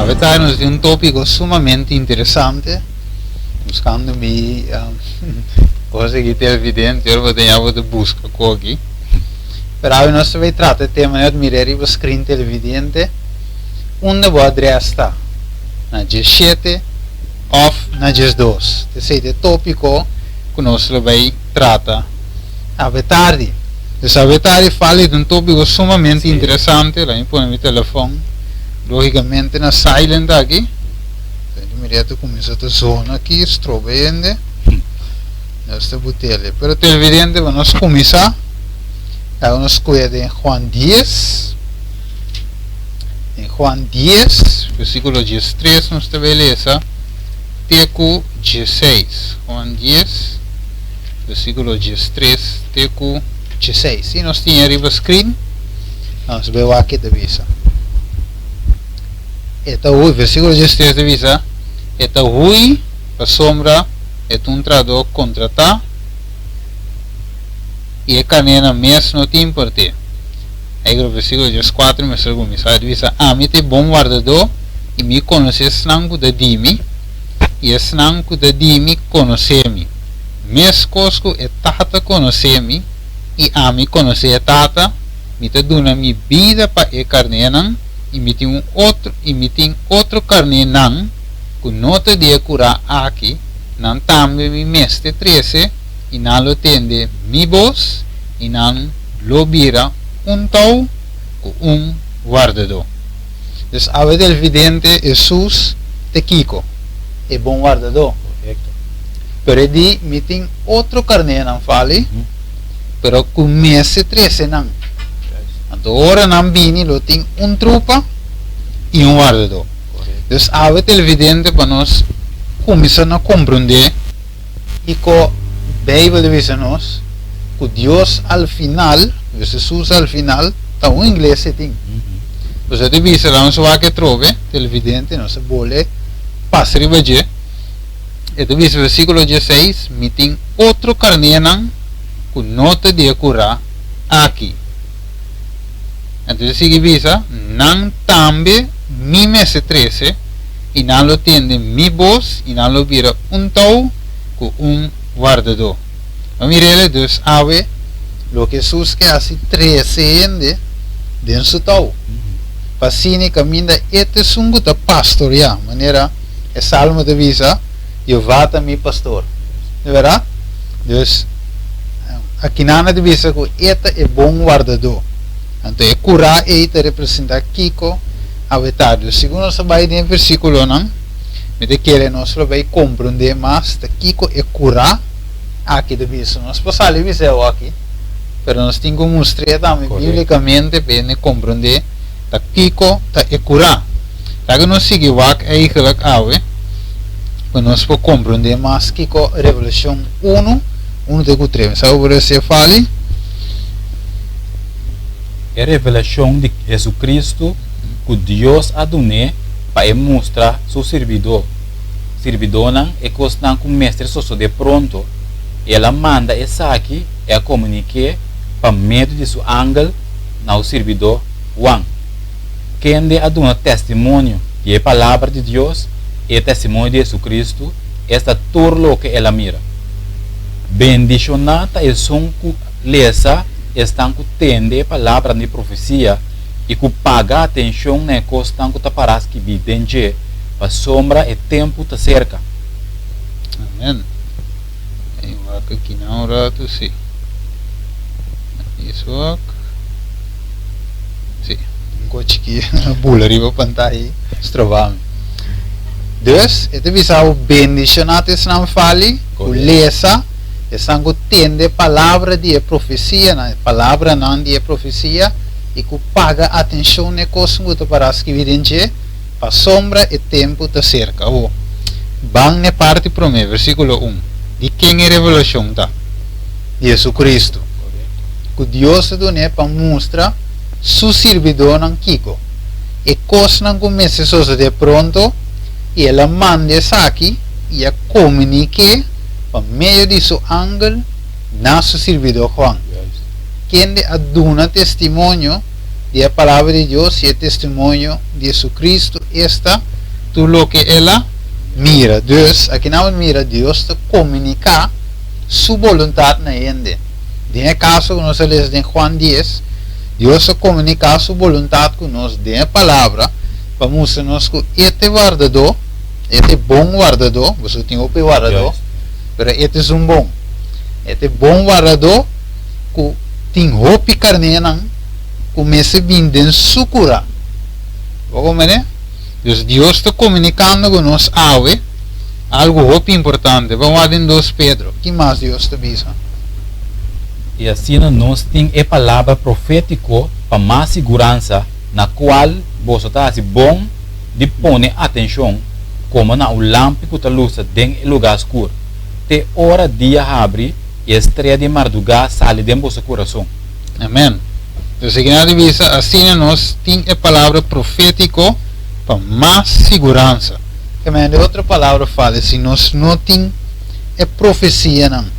Awe tardi nos tin un tópiko sumamente interesante, buskando mi kos aki televidente, ora bo ta ya bo ta buska ku aki. Pero awe nos ta bai trata e tema net mir'é riba screen televidente, unda bo adrès ta? Na 17 òf na 12? Esei ta e tópiko ku nos lo bai trata awe tardi. Dus awe tardi fali di un tópiko sumamente interesante, laga mi pone mi telefòn lógikamente na silent aki, mir'é ta kuminsá ta zona aki, stroba hende, nos ta but'el. Pero televidente pa nos kuminsá, laga nos skohe den Juan dies, den Juan dies, versíkulo 13 nos ta bai lesa te ku 16. Juan dies. Versíkulo 13 te ku 16. Si nos tin e riba screen, nos bai wak ke ta bisa. E ta hui, versíkulo 13 ta bisa, E ta hui pasobra e ta un trahadó kontratá i e karnénan mes no tin import'é. Eikel versíkulo 14 mester kuminsá, e ta bisa, Ami ta e bon wardadó i mi konosé esnan ku ta di mi, i esnan ku ta di mi konosé mi, meskos ku e Tata konosé mi i ami konosé e Tata, mi ta duna mi bida pa e karnénan, i mi tin un otro i mi tin otro karnénan ku no ta di e kurá aki, nan tambe mi mester trese, i nan lo tende mi bos, i nan lo bira un tou ku un wardadó. Dus awe del vidente Hesus te kiko? E bon wardadó. Korekto. Pero e di, Mi tin otro karnénan fali, pero ku mester trese nan. Anto ora nan bini lo tin un trupa i un wardadó. Dus awe televidente pa nos kuminsá na komprondé kiko Beibel ta bisa nos, ku Dios al final, dus Hesus al final, ta un ingles e tin. Pues e ta bisa laga nos wak atrobe, televidente, nos a bole pasa riba dje. E ta bisa versikulo 16, Mi tin otro karnénan ku no ta di e kurá aki. Anto e sigui bisa, Nan tambe mi mester trese, i nan lo tende mi bos, i nan lo bira un tou ku un wardadó. Bo mir'el dus awe loke Hesus ke hasi trese hende den su tou, pa asina kaminda e ta esun ku ta pastoriá, manera e salmo ta bisa, Jehová ta mi pastor. No bèrdat? Dus, akinan a ta bisa ku e ta e bon wardadó. Anto e kurá ei ta representá kiko awe ta. Dus, segun nos ta bai den e versíkulonan, Mi ta kere nos lo bay comprende mas ta kico e cura aki ta bisa. Nos por sali bisa e aki, pero nos tin cu mustr'e tambe biblicamente pa hende comprende ta kico ta e cura. Laga nos sigui wak eigenlijk awe pa nos por comprende mas kico Revelacion uno, uno te cu tres. Mi sa bo por esei fali? E revelacion di Jesucristo cu Dios a dun'é pa e mustra su sirbidó, sirbidónan e kosnan ku mester sosodé pronto, i el a manda esaki i a komunik'é pa medio di su angel na u sirbidó Juan, kende a duna testimonio di e palabra di Dios i e testimonio di Jesucristo, esta tur loke el a mira. Bendishoná ta esun ku lesa esnan ku tende e palabranan di profesia i ku paga atenshon na e kosnan ku ta pará skibí den dje, pasobra e tempu ta serka. Amen. E wak aki na un ratu, si. Is wak. Si, un ko chiki bula riba pantaya stroba mi. Dus, e ta bisa bo bendishoná ta esnan fali ku lesa, esnan ku tende palabra di e profesianan, e palabranan di e profesia, i ku paga atenshon na e kosnan ku ta pará skibí den dje, pasobra e tempu ta serka. Awor, ban na e parti promé, versíkulo un. Di ken e revelashon ta? Di Hesukristu, ku Dios a dun'é pa mustra su sirbidónan kiko e kosnan ku mester sosodé pronto, i el a manda esaki i a komunik'é pa medio di su angel na su sirbidó Juan. Kende a duna testimonio di e Palabra di Dios i e testimonio di Jesucristo, esta, tur loke el a mira. Dus, aki nan bo mira Dios ta komuniká Su boluntat na hende. Den e kaso ku nos a lesa den Juan dies, Dios a komuniká Su boluntat ku nos den e Palabra pa mustra nos ku E ta e wardadó, E ta e bon wardadó, boso tin hopi wardadó, pero E ta esun bon. E ta e bon wardadó ku tin hopi karnénan ku mester bin den Su kurá. Bo komprendé? Dus Dios ta komunikando ku nos awe algu hopi importante. Ban wak den dos Pedro. Ki mas Dios ta bisa? I asina nos tin e palabra profétiko pa mas siguransa, na kual boso ta hasi bon di pone atenshon komo na un lampi ku ta lusa den e lugá skur, te ora dia habri i e strea di mardugá sali den boso kurason. Amen. Entonces aki nan ta bisa, asina nos tin e palabra profétiko pa mas siguransa. Amen. Den otro palabra fala, si nos no tin e profesianan,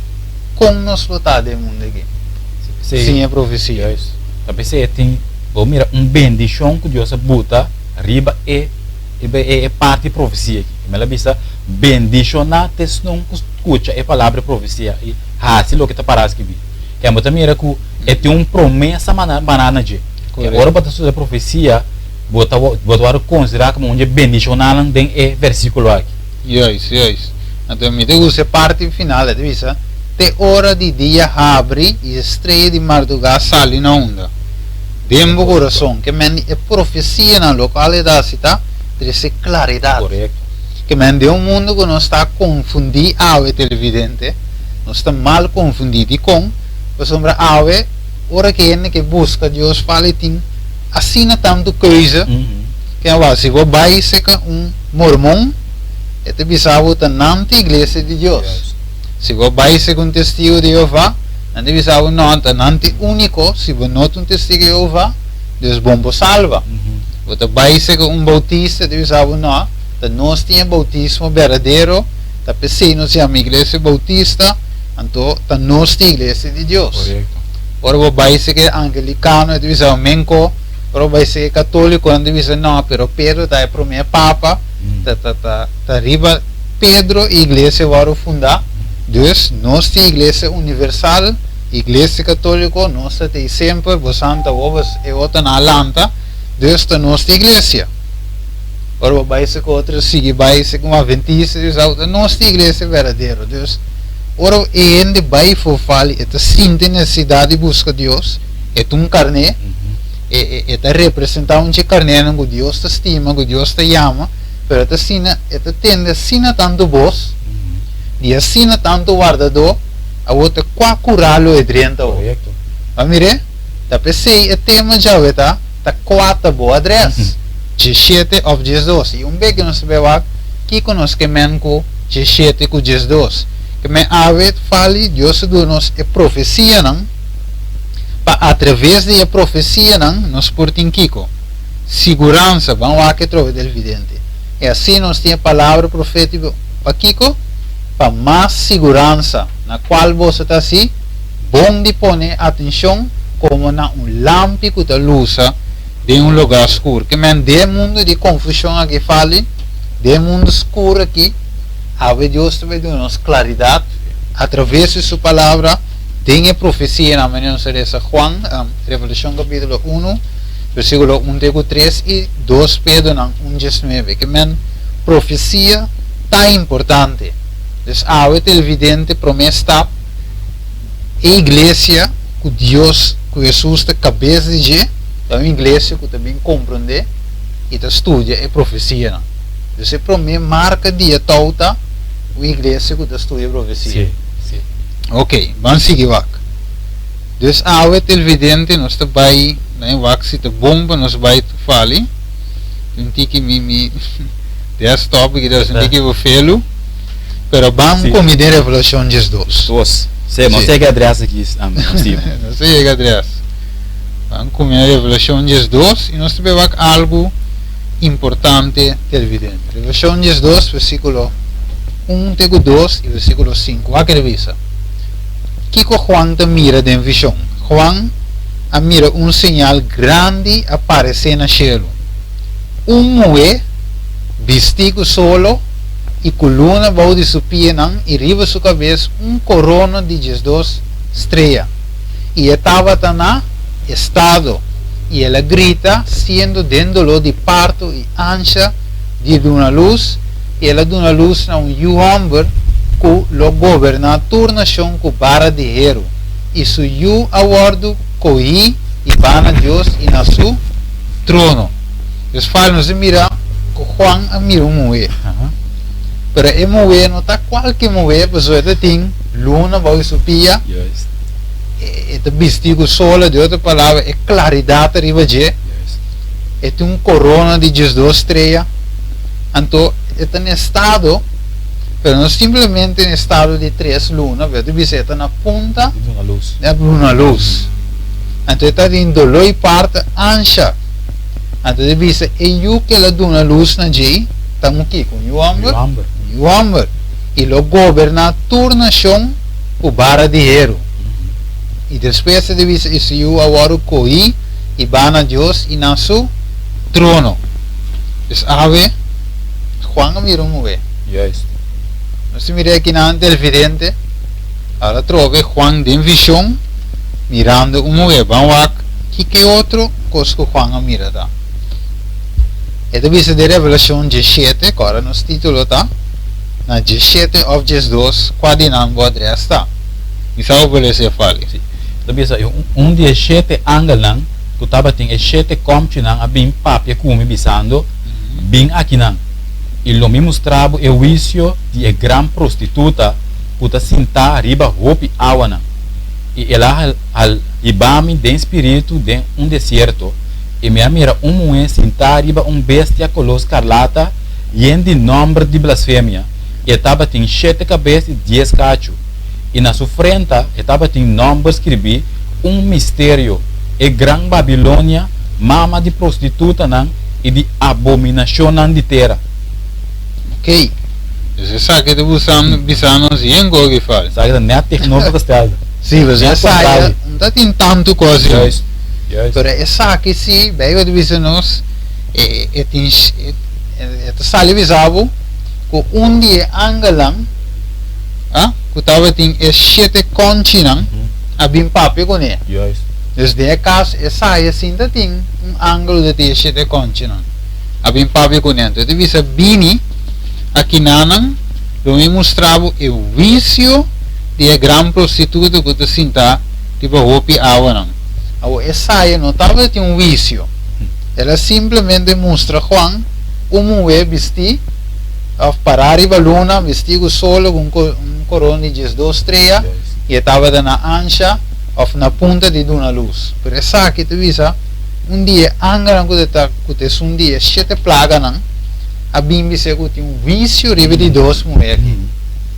kon nos lo ta den e mundu aki sin e profesia? Juist. Ta p'esei e tin, bo mira un bendishon ku Dios a buta riba e riba e e parti profesia aki. Mel a bisa, Bendishoná t'esnan ku skucha e palabra di profesia i hasi loke ta pará skibí. Kèn bo ta mira ku e tin un promesa mará na dje. E ora bo ta studia profesia, bo ta bo ta wòrdu konsiderá komo un dje bendishonalnan den e versíkulo aki. Juist, juist. Anto mi ta gusta e parti final, e ta bisa, Te ora di dia habri i e strea di mardugá sali na unda. Den bo kurason. Ke men di e profesianan lokual e ta hasi ta trese klaridat. Korekto. Ke men den un mundu ku nos ta konfundí awe televidente, Nos ta mal konfundí. Dikon? Pasobra awe, ora ku hende ke buska Dios fala e tin asina tantu keuze ke awor si bo bai serka un mormon e ta bisa bo ta nan ta iglesia di Dios. Si bo bai serka un testigu di Jehová nan ta bisa bo no ta nan ta e úniko, si bo no ta un testigu di Jehová Dios bon por salba. Bo ta bai serka un boutista e ta bisa bo no ta nos tin e boutismo berdadero. Ta p'esei nos yama Iglesia Bautista, anto ta nos ta Iglesia di Dios. Korekto. Ora bo bai seke e Angelikano e ta bisa bo menko, ora bo bai seke e Katolikonan ta bisa no, pero Pedro ta e promé papa, ta ta ta ta riba Pedro e Iglesia wòrdu fundá, dus nos ta Iglesia Universal, Iglesia Katoliko, nos ta tei semper, bo santa bo, e otronan a lanta, dus ta nos ta Iglesia. Ora bo bai sek otro sigui bai sek un adventista di esaki ta nos ta iglesia berdadero. Dus ora e hende bai for fali e ta sinti necesidad di busca Dios, e ta un carne, e e ta representa un dje carnenan cu Dios ta stima, cu Dios ta yama, pero e ta asina e ta tende asina tanto bos di asina tanto wardador, awor ta cua cura lo e drenta awor. Bo a mir'e? Ta p'esey e tema djawe ta. Ta kua ta bo adres? Diesshete òf diesdos? I un beke nos ta bai wak kiko nos ke men ku diesshete ku diesdos. Ke men awe fali Dios a duna nos e profesianan pa atraves di e profesianan nos por tin kiko? Siguransa. Ban wak e trobe del vidente. I asina nos tin e palabra profetiko pa kiko? Pa mas siguransa na kual boso ta hasi bon di pone atencion como na un lampi cu ta lusa den un lugar scur. Ke men den mundo di confusion aki fali, den mundo scur aki, awe Dios ta bay duna nos claridad a traves di su palabra den e profecianan manera nos a lesa Juan, Revelacion capitulo uno, versiculo un te cu tres y dos Pedronan un diesnuebe. Ke men profecia ta importante. Dus awe televidente prome stap. E iglesia ku Dios, ku Hesus ta kabes di dje, ta un iglesia ku ta bin komprondé i ta studia e profesianan. Dus e promé marka di e tou ta un iglesia ku ta studia profesia. Sí, sí. Ok, ban sigui wak. Dus awe televidente nos ta bai na e wak si ta bon pa nos bai fali. Un tiki mi mi desktop aki ta un tiki bofelu. Pero ban Sí. komi den Revelashon 12. Dos. Sí, no Sí. sé ke adres aki, um, Steve. Nos ta yega adres. Ban komi na Revelashon 12 i nos ta bai wak algu importante televidente. Revelashon 12 versíkulo 1 te ku 2 i versíkulo 5. Wak e ta bisa. Kiko Juan ta mira den vishon? Juan a mira un señal grandi a paresé na shelu. Un muhé. Bistí ku solo i ku luna bou di su pianan i riba su kabes un korona di 12 strea. I e tabata na estado, i el a grita, siendo den doló di parto i ansha di duna lus, i el a duna lus na un yu hòmber ku lo goberná tur nashon ku bara di heru, i su yu a wòrdu kohí i ba na Dios i na su trono. Dus fal nos a mira ku Juan a mira un muhé. Pero e muhé no ta kualke muhé, pasobra e ta tin luna bou di su pia, e ta bistí ku sola, di otro palabra e klaridat ta riba dje, e tin un korona di 12 strea, anto e ta na estado, pero no simplemente na estado di tres luna, pero ta bisa e ta na punta di duna lus. Di duna lus. Anto e ta tin doló i parto ansha. Anto ta bisa e yu ku el a duna lus na dje ta un kiko? Un yu hòmber? Un yu hòmber. I lo goberná tur nashon ku bara di heru. I despues ta bisa i su yu a wòrdu kohí i ba na Dios i na su trono. Dus awe Juan a mira un muhé. Juist. Nos ta mira akinan televidente, awor atrobe Juan den vision mirando un muhé. Ban wak kiko e otro kos ku Juan a mira ta. E ta bisa den Revelashon 17, ku ora nos titulo ta, na 17 òf 12, kua di nan bo adrès ta. Mi sa bo por lesa e fali. Si. Ta bisa, un di e shete angelnan ku tabatin e shete kòmchinan a bin papia ku mi, bisando, Bin akinan, i lo mi mustra bo e huisio di e gran prostituta ku ta sintá riba hopi awanan. I el a hiba mi den spiritu den un desierto, i mi a mira un muhé sintá riba un bestia koló skarlata yen di nòmber di blasfemia, i e tabatin shete kabes i dies kachu, i na su frenta e tabatin nòmber skirbí, Un misterio, e gran Babilonia, mama di prostitutanan i di abominashonnan di tera. Oké, dus esaki ta busando bisa nos yen gogi fal. Esaki ta net tegenovergestelde. Sí, pues Net esaki contrario. no ta tin tantu kos yu. Juist, juist. Pero esaki sí, Bijbel ta bisa nos, e e tin e e ta sali bisa bo ku un di e angelnan ah ku tabatin e shete kònchinan a bin papia kuné. Juist. Dus den e kas esaki asin ta tin un angel ku ta tin e shete kònchinan a bin papia kuné. Anto e ta bisa, Bini akinanan, lo mi mustra bo e huisio di e gran prostituta ku ta sintá riba hopi awanan. Awor esaya no tabatin un huisio. El a simplemente mustra Juan un muhé bistí òf pará riba luna, bistí ku solo ku un korona di 12 strea, i e tabata na ansha òf na punta di duna lus. Pero esaki ta bisa un di e angelnan ku ta ku ta esun di e shete plaganan a bin bis'é ku tin un huisio riba e di dos muhé aki.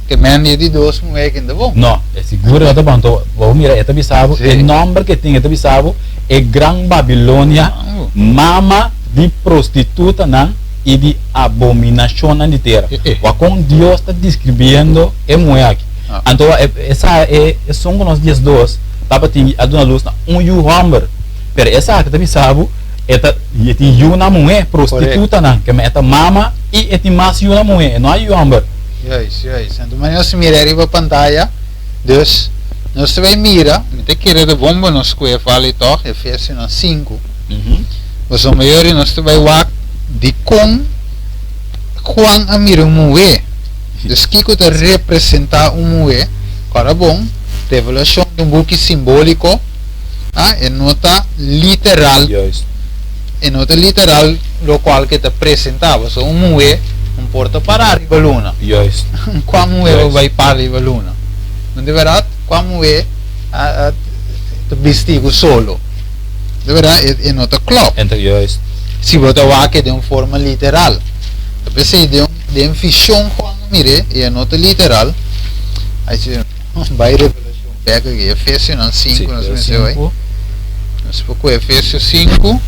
Ke men di e di dos muhé aki no ta bon. No, e sigur no ta bon. Anto bo mira e ta bisa bo e nòmber ku e tin, e ta bisa bo e gran Babilonia, mama di prostitutanan i di abominashonnan di tera. Wak kon Dios ta deskribiendo e muhé aki. Anto esa e esun ku nos 12 tabatin a duna lus na un yu hòmber. Pero esaki ta bisa bo e ta e tin yunan muhé, prostitutanan, ke men e ta mama i e tin mas yunan muhé, e no a yu hòmber. Juist, juist. Anto manera nos ta mira riba pantaya, dus nos ta bai mira, mi ta kere ta bon pa nos koe fali tòg, Efesionan 5. Pasobra mayoria nos ta bai wak dikon Juan a mira un muhé. Dus kiko ta representá un muhé? Kòrda bon, Revelashon ta un buki simbóliko, ah, e no ta literal. Juist. E no ta literal lokual ku e ta presentá, pasobra un muhé no por ta pará riba luna. Juist. Kua muhé bo bai para riba luna? No di bèrdat? Kua muhé a ta bistí ku solo? Di bèrdat e no ta klòp. E ta juist. Si bo ta wak e den un forma literal. Ta p'esei den den vishon Juan a mir'é i e no ta literal. Ai si bai Revelashon bèk aki, Efesionan 5 nos mester bai. Nos por ku Efesio 5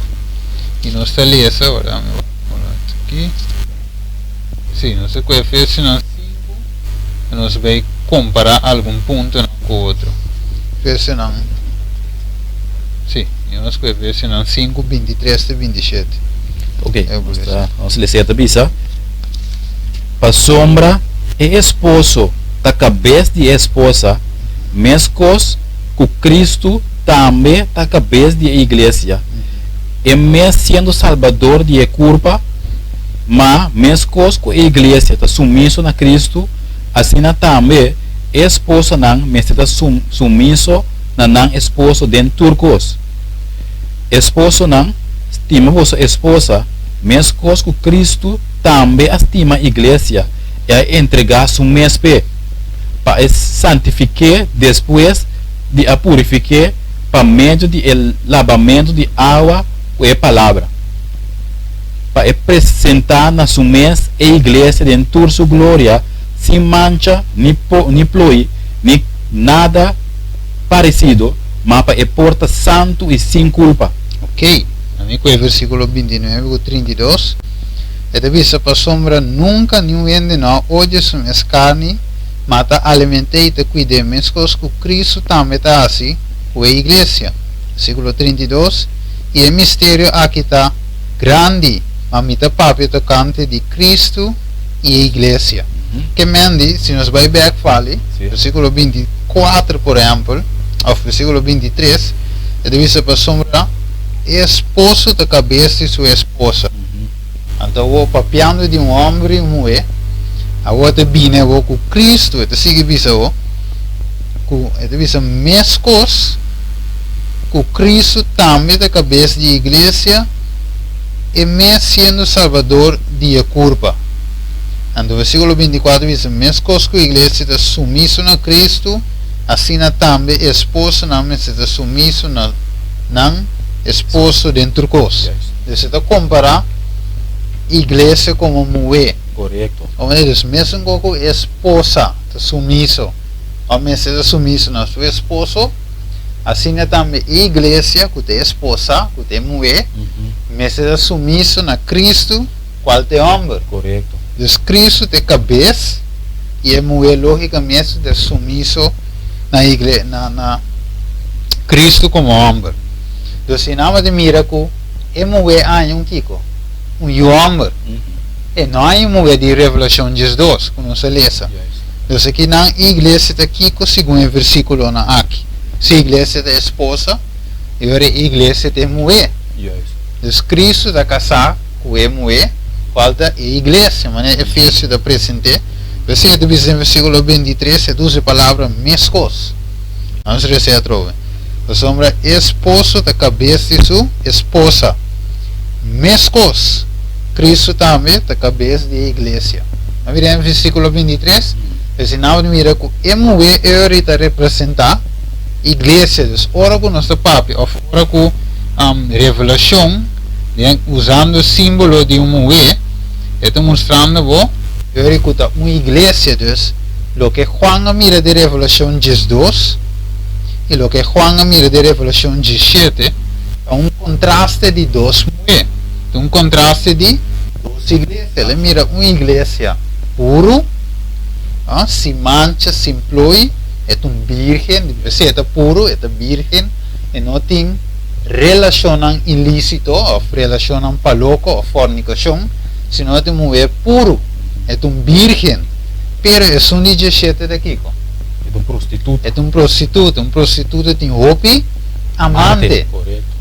i nos ta lesa, ora mi wak aki. Sí, nos ta ku Efesionan 5 i nos bai kompará algun puntonan ku otro. Efesionan, sí, i nos ku Efesionan 5, 23 te 27. Ok, nos ta, nos lesa e ta bisa. Pasobra e esposo ta kabes di e esposa, meskos ku Kristu tambe ta kabes di e iglesia, e mes siendo Salbador di e kurpa. Ma meskos ku e iglesia ta sumiso na Kristu, asina tambe e esposanan mester ta sumiso na nan esposo den tur kos. Esposonan, stima boso esposa, meskos ku Kristu tambe a stima iglesia i a entregá su mes p'e, pa e santifik'é despues di a purifik'é pa medio di e labamentu di awa ku e palabra, pa e presentá na su mes e iglesia den tur su gloria, sin mancha ni ni ploi ni nada paresido, ma pa e por ta santu i sin kulpa. Ok, ami ku e versíkulo 29 ku 32, e ta bisa, Pasobra nunka niun hende no a odia su mes karni, ma ta aliment'é i ta kuid'é, meskos ku Kristu tambe ta hasi ku e iglesia. Versíkulo 32, I e misterio aki ta grandi, ma mi ta papia tokante di Kristu i e iglesia. Ke men di, si nos bai bek fali, versíkulo 24, por ehèmpel, òf versíkulo 23, e ta bisa, Pasobra e esposo ta kabes di su esposa. Anto awor, papiando di un hòmber i un muhé, awor ta bini awor ku Kristu, e ta sigui bisa awor, ku e ta bisa meskos ku Kristu tambe ta kabes di iglesia, e mes siendo Salbador di e kurpa. Anto versíkulo 24 bisa, Meskos ku iglesia ta sumiso na Kristu, asina tambe e esposonan mester ta sumiso na nan esposo den tur kos. Dus e ta kompará iglesia komo muhé. Korekto. Dus mesun kos ku esposa ta sumiso òf mester ta sumiso na su esposo, asina tambe e iglesia ku ta e esposa, ku ta e muhé, mester ta sumiso na Kristu, kual ta e hòmber. Korekto. Dus Kristu ta e kabes i e muhé lógikamente ta sumiso na igle na na Kristu komo hòmber. Dus si nan ta mira ku e muhé haña un kiko? Un yu hòmber. E no haña un muhé di Revelashon 12 ku nos a lesa. Dus aki nan iglesia ta kiko segun e versíkulonan aki? Si iglesia ta esposa, e ora e iglesia ta e muhé. Dus Kristu ta kasá ku e muhé, kual ta e iglesia, manera Efesio ta present'é. P'esei e ta bisa den versíkulo 23, e ta usa e palabra meskos. Nos resa atrobe. Pasobra e esposo ta kabes di su esposa, meskos Kristu tambe ta kabes di e iglesia. A mira den versíkulo 23, p'esei nan a mira ku e muhé eori ta representá iglesia. Dus ora ku nos ta papia òf ora ku Revelashon den usando símbolo di un muhé, e ta mustrando bo eori ku ta un iglesia. Dus loke Juan a mira den Revelashon 12 i loke Juan a mira den Revelashon 17 ta un kontraste di dos muhé, ta un kontraste di dos iglesia. El a mira un iglesia puru, sin mancha, sin ploi, e ta un bírgen, p'esei e ta puru, e ta bírgen, e no tin relashonnan ilísito òf relashonnan paloko òf fòrnikashon, sino e ta un muhé puru, e ta un bírgen. Pero esun di 17 ta kiko? E ta un prostituta. E ta un prostituta. Un prostituta tin hopi amante.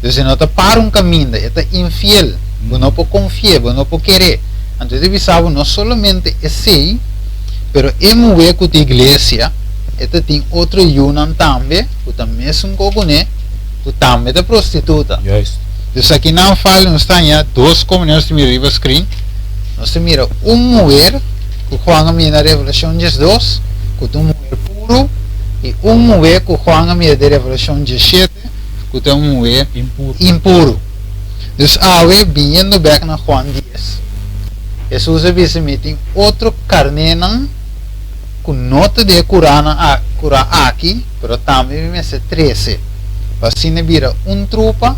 Dus e no ta para un kaminda, e ta infiel. Bo no por konfi'é, bo no por ker'é. Anto e ta bisa bo no solamente esei, pero e muhé ku ta iglesia, e ta tin otro yunan tambe ku ta mesun ko kuné, ku tambe ta prostituta. Dus akinan fal nos ta haña dos komo nos ta mira riba screen. Nos ta mira un muher ku Juan a mira na Revelashon 12, ku ta un muher puru, i un muher ku Juan a mira den Revelashon 17, ku ta un muher impuru. Dus awe, biniendo bek na Juan 10, Hesus a bisa, Mi tin otro karnénan ku no ta den e kuranan kurá aki, pero tambe mi mester trese, pa asina bira un trupa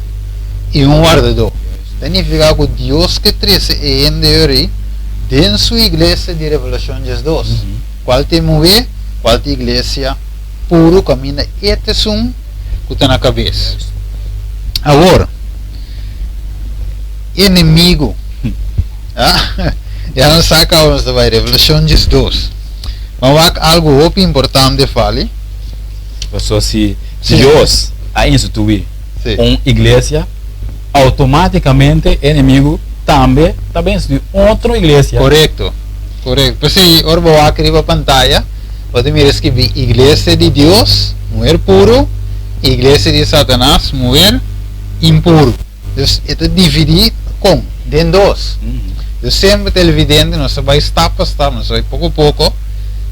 i un wardadó. Ta nifiká ku Dios ke trese e hende ei den su iglesia di Revelashon 12, kual ta e muhé, kual ta e iglesia puru kaminda e ta esun ku ta na kabes. Awor, enemigu, Ya nos sa kaba nos ta bai Revelashon 12. Ma wak algu hopi importante fali. Paso si Dios a instituí un iglesia, outomátikamente e enemigu tambe ta bin instituí otro iglesia. Korekto, korekto. P'esei ora bo wak riba pantaya, bo ta mira skibí Iglesia di Dios, muher puru, Iglesia di Satanas, muher impuru. Dus e ta dividí kon? Den dos. Dus semper televidente nos ta bai stap pa stap, nos ta bai poko poko,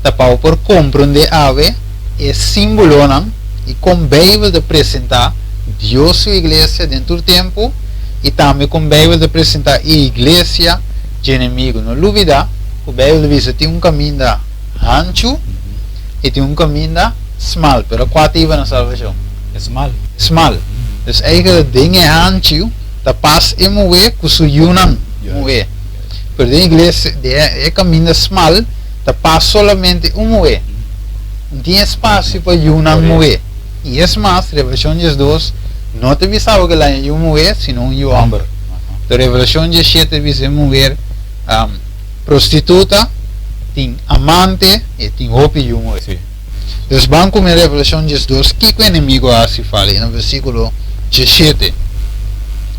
ta pa bo por komprondé awe e símbolonan i kon Beibel ta presentá Dios su iglesia den tur tempu i tambe kon Beibel ta presentá e iglesia dje enemigu. No lubidá ku Beibel ta bisa tin un kaminda hanchu i tin un kaminda smal, pero kua ta hiba na salbashon? Smal. Smal. Dus eigenlijk den e hanchiu ta pas e muhé ku su yunan muhé. Pero den iglesia, den e kaminda smal ta pas solamente un muhé. No tin espasio pa yunan muhé. I es mas, Revelashon 12 no ta bisa bo ku el haña yu muhé, sino un yu hòmber. Enton Revelashon 17 ta bisa e muher prostituta tin amante i tin hopi yu muhé. Dus ban ku mi Revelashon 12 kiko enemigo a hasi fali na versíkulo 17.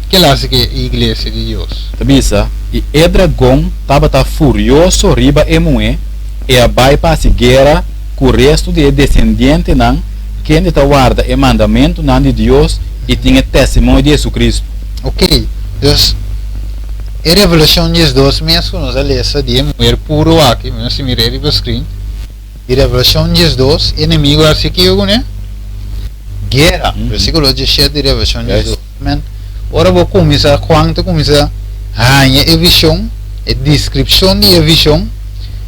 Ke el hasi ku e iglesia di Dios? Ta bisa, I e dragon tabata furioso riba e muhé, e a bai pa hasi guera ku restu di e desendientenan kende ta warda e mandamentunan di Dios i tin e testimonio di Jesucristo. Oké, dus e Revelashon 12 mes ku nos a lesa di e muher puru aki, mi no si mir'é riba screen. Di Revelashon 12, e enemigo a hasi kiko kuné? Guera. Versíkulo 17 di Revelashon 12. Men, ora bo kuminsá, Juan ta kuminsá haña e vishon, e deskripshon di e vishon,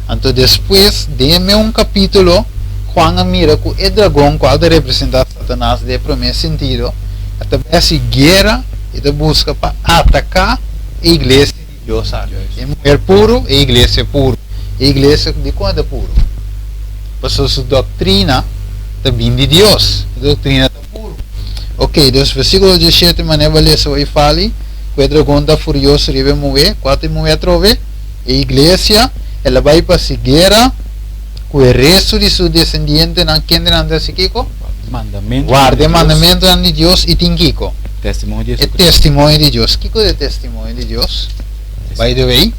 anto despues den e meun kapítulo, Juan a mira ku e dragon, kual ta representá Satanas den e promé sentido, a ta bai hasi guera i ta buska pa ataká e iglesia di Dios aki. E muher puru, e iglesia puru. E iglesia dikon e ta puru? Pasobra su doktrina ta bin di Dios. E doktrina ta puru. Ok, dus versíkulo 17 manera bo a lesa hoy fali ku e dragon ta furioso riba e muhé. Kua ta e muhé atrobe? E iglesia. El a bai pa hasi guera ku e restu di su desendientenan. Kendenan ta hasi kiko? Warda e mandamentunan di Dios i tin kiko? E testimonio di Dios. Kiko ta e testimonio di Dios? By the way,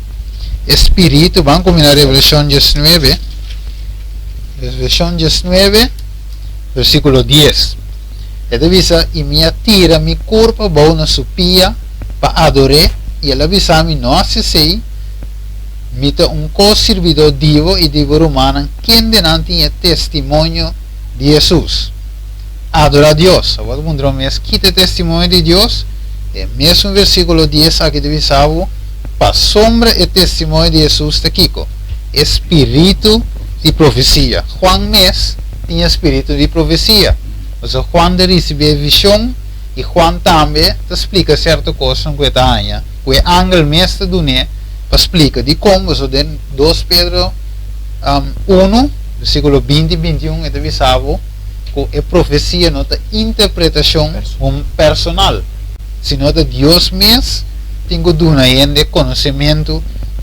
e spiritu, ban kuminsá Revelashon 19, Revelashon 19, versíkulo 10. E ta bisa, I mi a tira mi kurpa bou na su pia pa ador'é, i el a bisa mi, No hasi esei, mi ta un ko-sirbidó di bo i di bo rumannan kendenan tin e testimonio di Hesus. Adorá Dios. Awor ta puntra bo mes, Ki ta e testimonio di Dios? E mesun versíkulo 10 aki ta bisa bo, Pasobra e testimonio di Hesus ta kiko? E spiritu di profesia. Juan mes tin e spiritu di profesia. Pasobra Juan ta risibí e vishon i Juan tambe ta splika sierto kosnan ku e ta haña, ku e angel mes ta dun'é pa splika. Dikon? Pasobra den 2 Pedro 1, versíkulo 20 i 21 e ta bisa bo, ku e profesia no ta interpretashon personal, sino ta Dios mes tin ku duna hende konosementu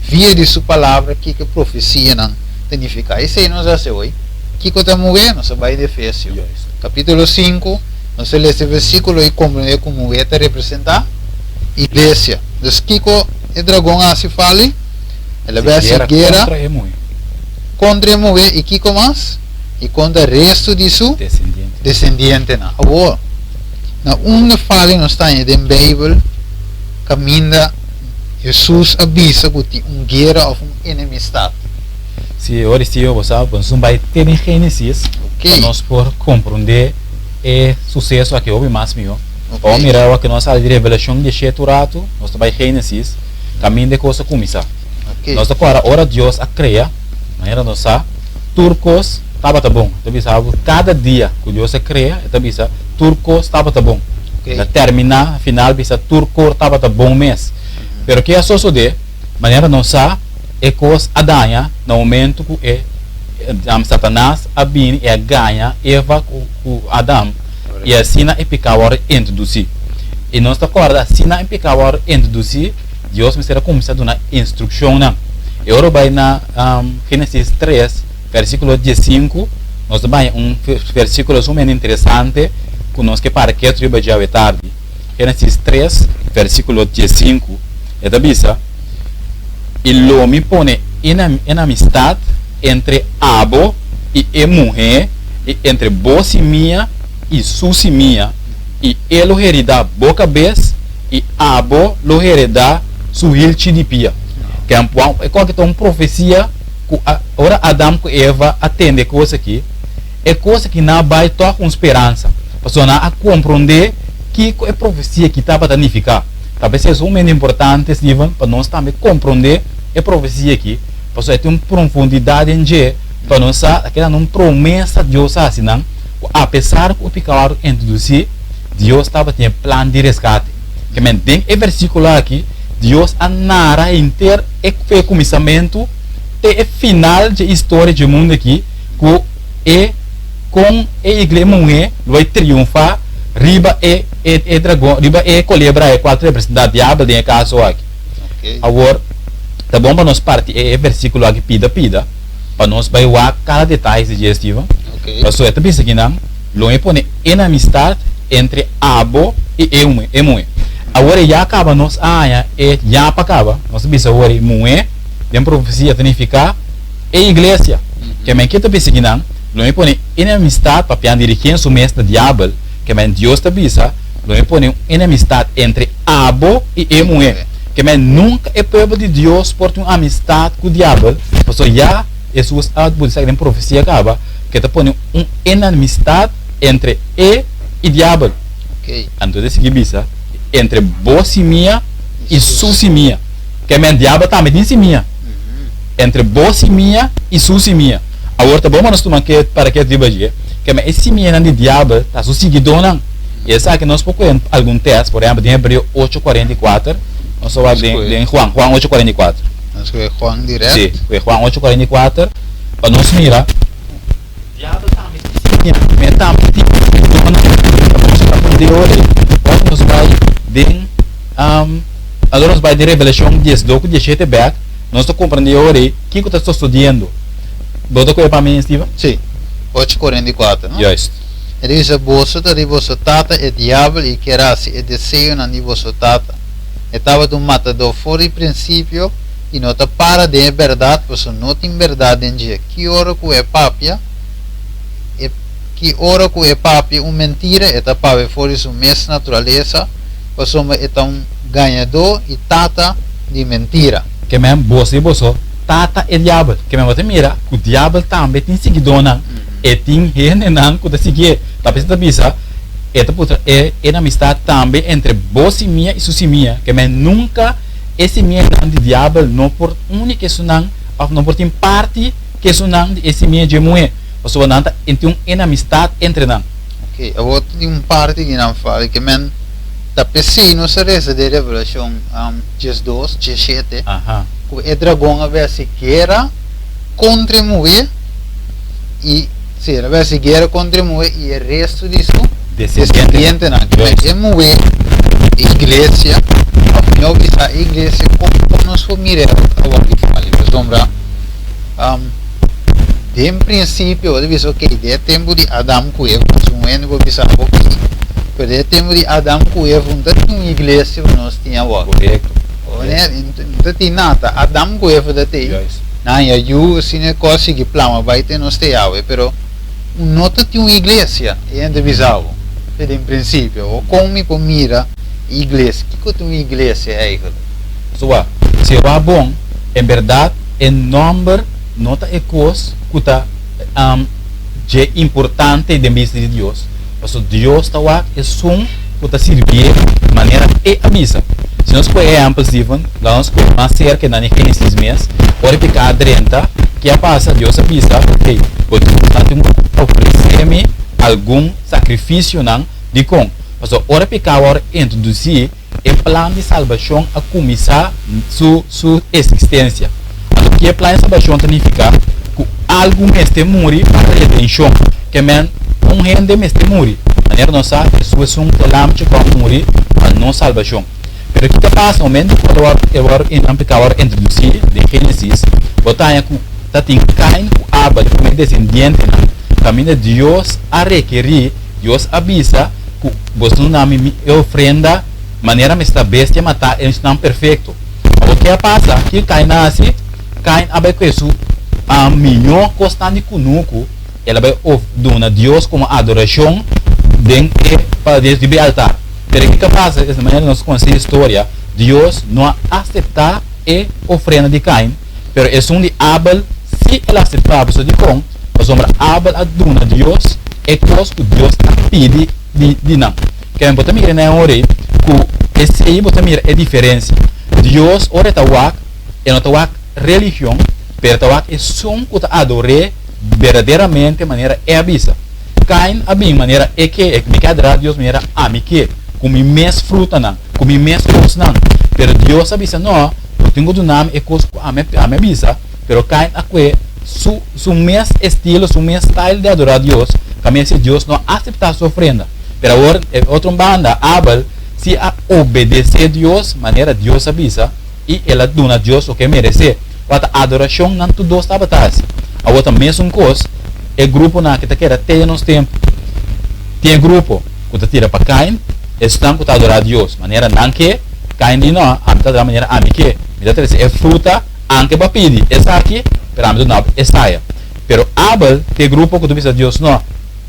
via di su Palabra kiko e profesianan ta nifiká. Esei nos a hasi hoy. Kiko ta muhé? Nos a bai di Efesio, kapítulo 5, nos a lesa e versíkulo i komprendé ku muhé ta representá iglesia. Dus kiko e dragon a hasi fali? El a bai hasi guera kontra e muhé i kiko mas? I kontra restu di su desendientenan. Awor, na unda fali nos ta haña den Beibel kaminda Hesus a bisa ku tin un guera òf un enemistat? Si, ora si bo sa, bo nos bai te den Génesis pa nos por komprondé e suseso aki hopi mas mihó. Pa bo mira awor ku nos a sali di Revelashon 17 un ratu, nos ta bai Génesis, kaminda e kos a kuminsá. Nos ta kòrda ora Dios a krea, manera nos sa, tur kos tabata bon. E ta bisa bo kada dia ku Dios a krea, e ta bisa tur kos tabata bon. E ta terminá final bisa tur kor tabata bon mes. Pero ke a sosodé? Manera nos sa, e kos a daña na momentu ku e Satanas a bini i a gaña Eva ku Adam, i asina e piká wòrdu introdusí. I nos ta kòrda asina e piká wòrdu introdusí, Dios mester a kuminsá duna instrukshonnan. I ora bai na Génesis 3, versíkulo 15, nos ta bai un versíkulo sumamente interesante ku nos ke para ketu riba dje awe tardi. Génesis 3, versíkulo 15, e ta bisa, I lo mi pone enemistat entre abo i e muhé, i entre bo simia i su simia, i e lo heridá bo kabes, i abo lo heredá su hilchi di pia. E kos ta un profesia ku ora Adam ku Eva a tende e kos aki, e kos aki nan a bai tòg un speransa, pasobra nan a komprondé kiko e profesia aki tabata nifiká. Ta p'esei sumamente importante, Steven, pa nos tambe komprondé e profesia aki, pasobra e tin un profundidat den dje pa nos sa ta keda un promesa Dios a hasi nan ku apesar ku e piká wòrdu introdusí, Dios tabatin e plan di reskate. Ke men den e versíkulo aki, Dios a nara henter e fe kuminsamentu te e final dje historia dje mundu aki ku e kon e igle muhé lo bai triunfá riba e e dragon, riba e kolebra e kual ta representá diabel den e kaso aki. Awor, ta bon pa nos parti e versíkulo aki pida pida pa nos bai wak kada detaye di dje, Steven. Pasobra e ta bisa kinan. Lo mi pone enemistat entre abo i e e muhé. Awor e ya kaba nos a haña e ya pa kaba. Nos ta bisa awor e muhé den profesia ta nifiká e iglesia. Ke men ke ta bisa kinan? Lo mi pone enemistat, papian dirigí su mes na diabel, ke men Dios ta bisa, lo mi pone un enemistat entre abo i e muhé. Ke men nunka e pueblo di Dios por tin un amistat ku diabel, pasobra ya Hesus a bisa den profesia kaba ke ta pone un enemistat entre e i diabel. Anto ta sigui bisa, entre bo simia i su simia. Ke men diabel tambe tin simia. Entre bo simia i su simia. Awor ta bon pa nos tuma ke para ke riba dje, ke men e simianan di diabel ta su siguidónan. I esaki nos por kohe algun tèst, por ehèmpel den Hebreo 8:44, nos ta wak den Juan, Juan 8:44. Nos kohe Juan dirèkt. Sí, kohe Juan 8:44 pa nos mira. Diabel tambe tin simia, mi tambe tin donan ta busca un deo ei. Ora nos bai den ora nos bai den Revelashon 12 ku 17 bek, nos ta komprende ora ei kiko ta sosodiendo. Bo ta kohe pa mi, Steven? Sí, 8:44, no? Juist. E ta bisa, Boso ta di boso tata e diabel i kier hasi e deseonan di boso tata. E tabata un matadó for di prinsipio i no ta para den e bèrdat, pasobra no tin bèrdat den dje. Ki ora ku e papia, e ki ora ku e papia un mentira, e ta papia for di su mes naturalesa, pasobra e ta un gañadó i tata di mentira. Ke men boso i boso tata e diabel. Ke men bo ta mira ku diabel tambe tin siguidónan, e tin hendenan ku ta siguié. Ta p'esei ta bisa, e ta putra e enemistat tambe entre bo simia i su simia. Ke men nunka e simianan di diabel no por uni ku esunnan. Òf no por tin parti ku esunnan di e simia dje muhé, pasobra nan ta tin un enemistat entre nan. Ok, awor tin un parti di nan fala ke men ta p'esei nos a resa den Revelashon 12, 17, ku e dragon a besi guera kontra e muhé i, si, el a besi guera kontra e muhé i e restu di su desendientenan. Ke men e muhé, e iglesia, òf mihó bisa e iglesia kon nos por mira awor di fali? Pasobra den prinsipio bo ta bisa ok, den e tempu di Adam ku Eva, pasobra un hende por bisa bo ok, pero den e tempu di Adam ku Eva no ta tin un iglesia ku nos tin awor. Korekto. No ta tin nada, Adam ku Eva ta tei, nan haña yu, asina e kos sigui plama bai te nos te awe, pero. No ta tin un iglesia, e hende bisa bo, fe den prinsipio. O kon mi por mira iglesia? Kiko ta un iglesia eigentlik? Pasobra si e wak bon, en bèrdat e nòmber no ta e kos ku ta dje importante den bista di Dios, pasobra Dios ta wak esun ku ta sirbié manera E a bisa. Si nos kohe ehèmpel, Steven, laga nos kohe mas serka nan e Génesis mes, ora e piká a drenta, ke a pasa? Dios a bisa, Hey, bo tin ku ofresé mi algun sakrifisionan. Dikon? Pasobra ora e piká a wòrdu introdusí, e plan di salbashon a kuminsá su su eksistensia. Anto ke e plan di salbashon ta nifiká? Ku algu mester muri pa redenshon. Ke men, un hende mester muri. Manera nos sa, Hesus esun e lamchi ku a muri pa nos salbashon. Pero. Pero kiko a pasa momento ku e wòrdu e nan piká wòrdu introdusí den Génesis, bo ta haña ku ta tin Kain ku Abel e promé desendientenan kaminda Dios a rekerí, Dios a bisa ku boso no duna mi e ofrenda manera mester ta bestia matá esnan perfekto. Awor ke a pasa? Kiko Kain a hasi? Kain a bai kue su mihó kosnan di kunuku, el a bai duna Dios komo adorashon den e pa riba e altar. Pero kiko a pasa? Es manera nos konosé historia, Dios no a aseptá e ofrenda di Kain, pero esun di Abel sí el a aseptá. Pasobra dikon? Pasobra Abel a duna Dios e kos ku Dios a pidi di nan. Kende bo ta mira na e ora ei ku esei bo ta mira e diferensia. Dios ora e ta wak, e no ta wak religion, pero e ta wak esun ku ta ador'é berdaderamente manera e a bisa. Kain a bin manera e ke, e mi ke adorá Dios manera ami ke, ku mi mes frutanan, ku mi mes kosnan. Pero Dios a bisa, No, bo tin ku duna mi e kos ku ami a bisa. Pero Kain a kue su su mes estilo, su mes style di adorá Dios, kaminda si Dios no a aseptá su ofrenda. Pero awor, e otro banda, Abel si a obedesé Dios manera Dios a bisa i el a duna Dios loke e meresé. Wata adorashon nan tur dos tabata hasi. Awor ta mesun kos e gruponan aki ta keda te den nos tempu. Tin e grupo ku ta tira pa Kain, esnan ku ta adorá Dios manera nan ke, Kain di no, ami ta adorá manera ami ke. Mi ta trese e fruta anke bo a pidi esaki, pero ami ta duna bo esaya. Pero Abel ta e grupo ku ta bisa Dios no.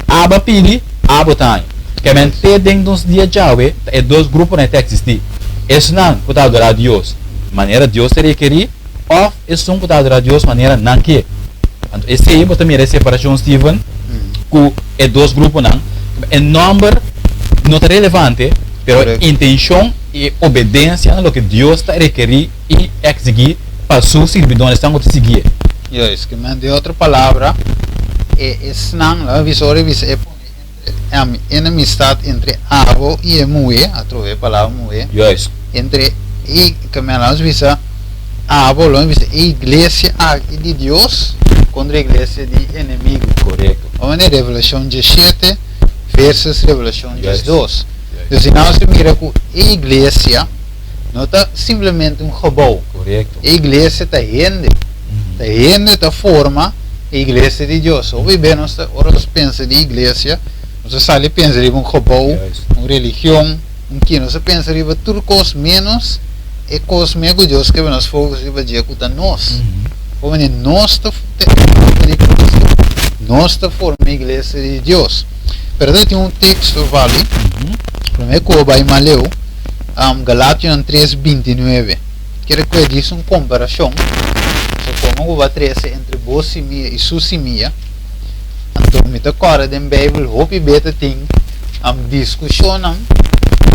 Abo a pidi, abo ta haña. Kèmen te den nos dia djawe ta e dos gruponan ta eksistí, esnan ku ta adorá Dios manera Dios ta rekerí òf esun ku ta adorá Dios manera nan ke. Anto esei bo ta mira e separashon, Steven, ku e dos gruponan. E nòmber no ta relevante, pero e intenshon i e obedensia na loke Dios ta rekerí i eksigí pa su sirbidónan, esnan ku ta siguié. Juist, ke men den otro palabra, e esnan, laga bisa ora e bisa e pone entre enemistad entre abo i e muhé, atrobe e palabra muhé, Juist. entre e, ke men laga bisa abo, laga bisa e iglesia aki di Dios kontra e iglesia di enemigu. Korekto. Bo mende Revelashon 17 versus Revelashon Juist. 12. Juist. Dus si nos a mira ku e iglesia No ta simplemente un gebou. Korekto. E iglesia ta hende. Ta hende ta forma e iglesia di Dios. Hopi be nos ta, ora nos pensa di iglesia, nos ta sali pensa riba un gebou, un religion, un ki. Nos ta pensa riba tur kos menos e kos me ku Dios ke nos focus riba dje ku ta nos. Por manera nos ta e kuerpo di Cristo, nos ta forma e iglesia di Dios. Pero ta tin un teksto, Vali, prome ku bo bai maleu. Galationan tres 29 Kere ku e djis un komparashon, so komo ku bo a trese entre bo simia i su simia. Anto mi ta kòrda den Beibel hopi be ta tin diskushonnan,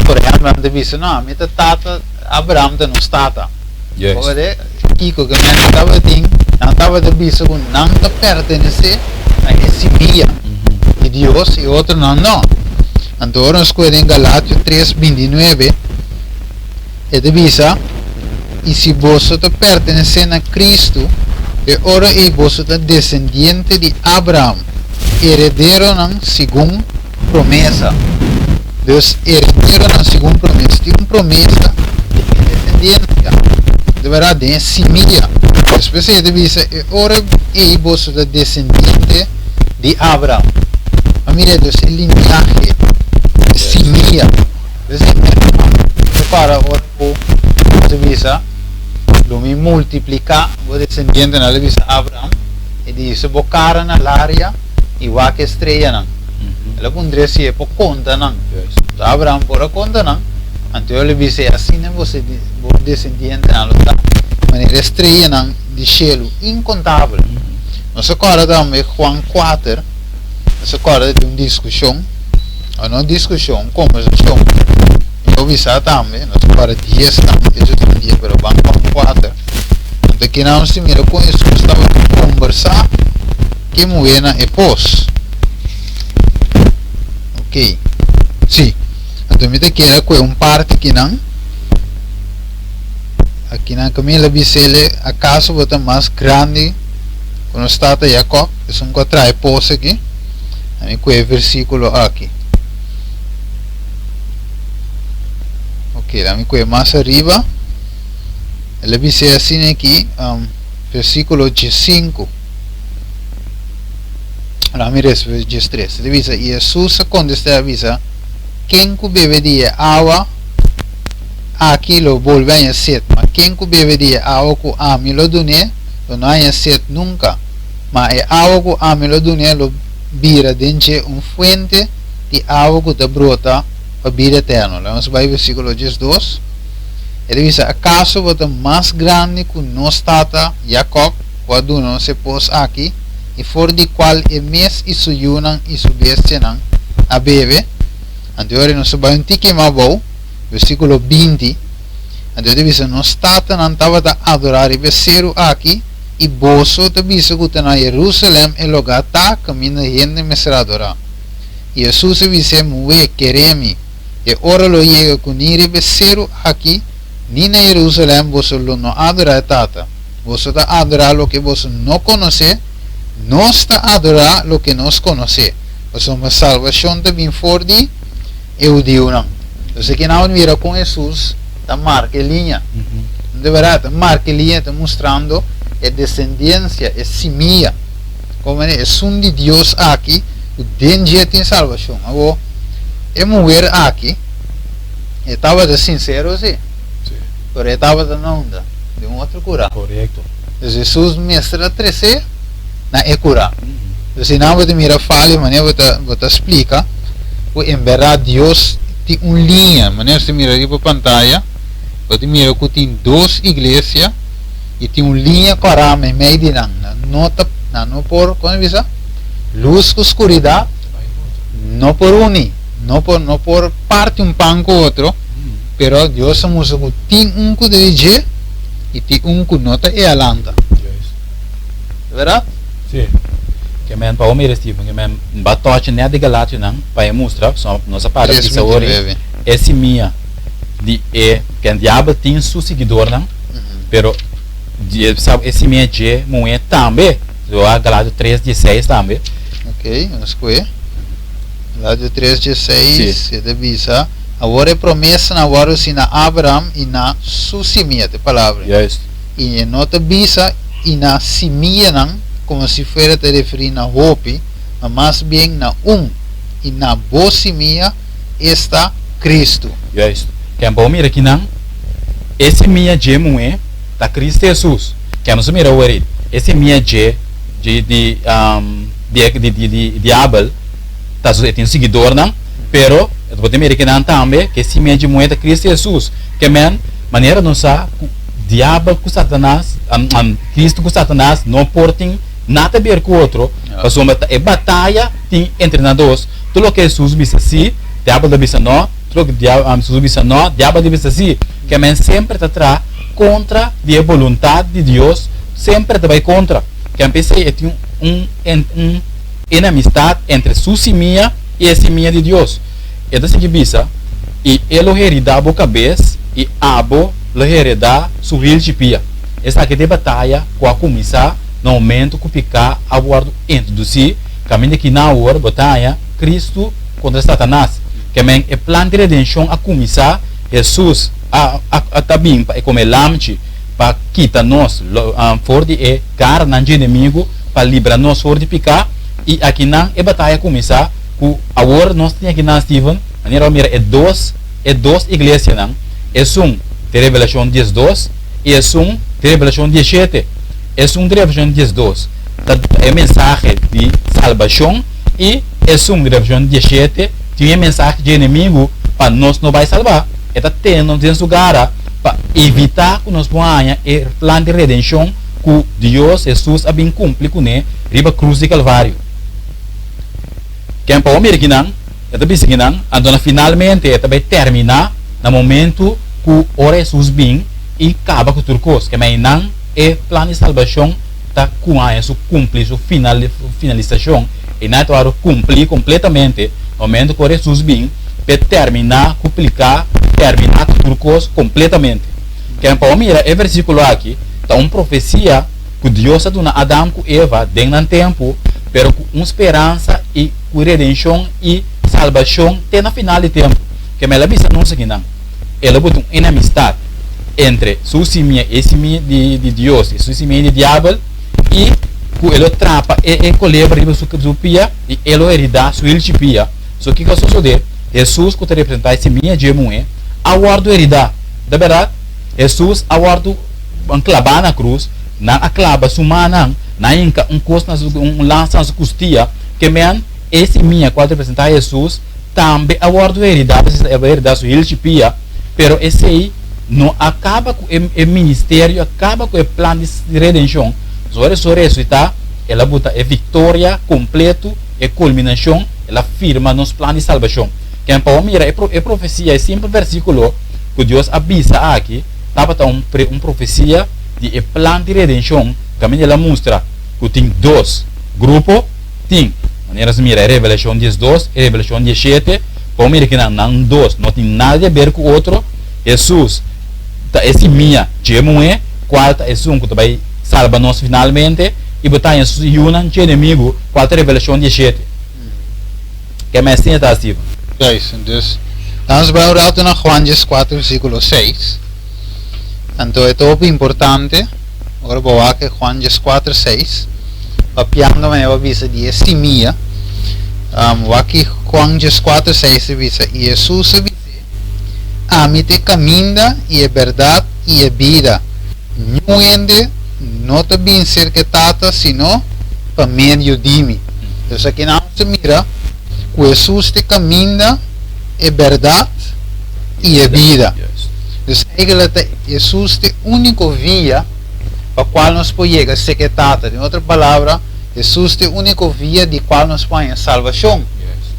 por ehèmpel nan ta bisa, no, ami ta tata, Abraham ta nos tata. Bo wede kiko ku nan tabatin? Nan tabata bisa ku nan ta pertenesé na e simia di Dios i otronan no. Anto ora nos kohe den Galatio tres 29, e ta bisa, I si boso ta pertenesé na Kristu, e ora ei boso ta desendiente di Abraham, herederonan segun promesa. Dus, herederonan segun promesa. Tin un promesa den e desendiensia, di bèrdat, den e simia. Despues e ta bisa, e ora ei boso ta desendiente di Abraham. A mira, dus, e liniahe, e simia. Dus, e ta para ora ku Dios a bisa, Lo mi multipliká bo desendientenan. El a bisa Abraham, e di, Hisa bo kara na laria i wak e streanan. El a puntr'é si e por konta nan. Enton Abraham por a konta nan. Anto el a bis'é, Asina bo desendientenan lo ta, manera e streanan di shelu, inkontabel. Nos a kòrda tambe Juan kuater, nos a kòrda di un diskushon, o no diskushon, un kombersashon. Mi por bisa tambe, nos a kòrda dies tambe, te su dies, pero ban Juan kuater. Anto kinan nos tin mira kon Hesus tabata kombersá. Ke muhé na e pos. Ok. Sí. Anto mi ta kere kue un parti kinan. Akinan Camila bisele, Akaso bo ta mas grandi ku nos tata Jakòb, esun ku a traha e pos aki? Ami kue e versíkulo aki. Ok. Ok, laga mi kue mas ariba. El a bis'é asina aki, versíkulo diesinku. Laga mi resa vers diestres. El a bisa, I Hesus a kontest'é a bisa, Ken ku bebe di e awa aki lo bolbe haña set, ma ken ku bebe di e awa ku ami lo dun'é lo no haña set nunka. Ma e awa ku ami lo dun'é lo bira den dje un fuente di awa ku ta brota pa bida eterno. Laga nos bai versíkulo diesdos. E ta bisa, Akaso bo ta mas grandi ku nos tata Jakòb, ku a duna nos e pos aki, i for di kual e mes i su yunan i su bestianan a bebe? Anto e ora nos ta bai un tiki mas abou, versíkulo 20. Anto e ta bisa, Nos tatanan tabata adorá riba e seru aki, i boso ta bisa ku ta na Yerusalèm e lugá ta kaminda hende mester adorá. I Hesus a bis'é, Muhé, kere mi, e ora lo yega ku ni riba e seru aki ni na Yerusalèm boso lo no adorá e Tata. Boso ta adorá loke boso no konosé, nos ta adorá loke nos konosé, pasobra salbashon ta bin for di e hudiunan. Entonces aki nan a mira kon Hesus ta marka e liña. No ta bèrdat? Ta marka e liña, ta mustrando e desendiensia, e simia. Kon manera esun di Dios aki ku den dje tin salbashon. Awor, e muher aki e tabata sinsero si, pero e tabata na unda? Den un otro kurá. Korekto. Dus Hesus mester a tres'é na e kurá. Dus si nan bo ta mira fali manera bo ta bo ta splika ku en bèrdat Dios tin un liña, manera bo ta mira riba pantaya, bo ta mira ku tin dos iglesia. I tin un liña kòrá meimei di nan. Nan no ta, nan no por, kon e bisa? Lus ku skuridat no por uni, no por, no por parti un pan ku otro, pero Dios a mustra ku tin un ku ta di dje i tin un ku no ta e a lanta. Ta bèrdat? Sí. Ke men pa bo mira, Steven, ke men ba tòchi nèt di Galationan pa e mustra, pasobra nos a para bisa ora e simia di e, ken diabel tin su siguidornan, Pero e simia dje muhé tambe. Lo a Galatio 3, 16 tambe. Ok, nos kue. Galatio 3, 16, e ta bisa, Awor e promesanan a wòrdu hasi na Abraham i na su simia, ta e palabra. Juist. I e no ta bisa i na simianan, komo si fuera ta referí na hopi, ma mas bien na un, i na bo simia, esta Kristu. Juist. Ken bo mira kinan? E simia dje muhé ta Kristu Hesus. Ken nos a mira awor ei? E simia dje dje di di di di diabel ta su e tin siguidornan, pero bo ta mira kinan tambe ku e simia dje muhé ta Kristu Hesus. Ke men manera nos sa ku diabel ku Satanas, Kristu ku Satanas no por tin nada ber ku otro, pasobra ta e bataya tin entre nan dos. Tur loke Hesus bisa sí, diabel ta bisa no, tur loke Hesus bisa no, diabel ta bisa sí. Ke men semper ta traha kontra di e boluntat di Dios, semper ta bai kontra. Ke p'esei e tin un un enemistat entre su simia i e simia di Dios. E ta sigui bisa, I e lo heridá bo kabes, i abo lo heredá su hilchi pia. Esaki ta e bataya ku a kuminsá na momentu ku piká a wòrdu introdusí. Kaminda ki na awor bo ta haña Kristu kontra Satanas. Ke men e plan di redenshon a kuminsá, Hesus a a ta bin pa e kome lamchi pa kita nos for di e garnan dje enemigu, pa libra nos for di piká, i akinan e bataya a kuminsá ku awor nos tin akinan Steven, manera bo mira e dos e dos iglesianan, esun di Revelashon 12 i esun di Revelashon 17. Esun di Revelashon 12 ta e mensahe di salbashon i esun di Revelashon 17 tin e mensahe dje enemigu pa nos no bai salbá. E ta tene nos den su gara pa evitá ku nos por haña e plan di redenshon ku Dios, Hesus, a bin kumpli kuné riba krus di Kalvario. Ken pa bo mira kinan e ta bisa kinan, anto na finalmente e ta bai terminá na momentu ku ora Hesus bin i kaba ku tur kos. Kemey nan e plan di salbashon ta ku haña su kumpli, su finalisashon, i nan ta wòrdu kumplí kompletamente na momentu ku Hesus bin p'e terminá ku pliká, terminá ku tur kos kompletamente. Ken pa bo mira e versíkulo aki ta un profesia ku Dios a duna Adam ku Eva den nan tempu, pero ku un speransa i ku redenshon i salbashon te na final di tempu. Ke mel a bisa nos akinan. El a buta un enemistat entre su simia, e simia di Dios, i su simia di diabel, i ku e lo trapa e kolebra riba su pia i e lo heridá su hilchi pia. So kiko a sosodé? Hesus, ku ta representá e simia dje muhé, a wòrdu heridá. Ta bèrdat? Hesus a wòrdu klabá na krus, nan a klaba su mannan, nan a hinka un kos na su, un lansa na su kustia, ke men e simia kual ta representá Hesus tambe a wòrdu heridá, ta a heridá su hilchi pia, pero esei no a kaba ku e ministerio, a kaba ku e plan di redenshon. Pasobra ora Hesus a resusitá, el a buta e viktoria kompletu, e kulminashon, el a firma nos plan di salbashon. Ken pa bo mira e profesia, e simpel versíkulo ku Dios a bisa aki, tabata un un profesia di e plan di redenshon kaminda el a mustra ku tin dos grupo, tin, manera nos mira e Revelashon 12 i Revelashon 17, pa bo mira kinan nan dos no tin nada di aber ku otro. Hesus ta e simia dje muhé, kual ta esun ku ta bai salba nos finalmente, i bo ta haña su yunan dje enemigu, kual ta Revelashon 17. Ke mes tin ta hasi. Juist, dus nos bai un rato na Juan 14 versículo 6. Anto e ta hopi importante, ora bo wak e Juan 14, 6, papiando manera bo bisa di e simia. Wak Juan 14, 6 ta bisa, i Hesus a bis'é, Ami ta e kaminda i e bèrdat i e bida. Niun hende no ta bin serka e Tata sino pa medio di mi. Dus aki nan nos ta mira ku Hesus ta e kaminda, e bèrdat i e bida. Dus eigenlijk ta Hesus ta e úniko via pa kual nos por yega serka e Tata. Den otro palabra, Hesus ta e úniko via di kual nos por haña salbashon,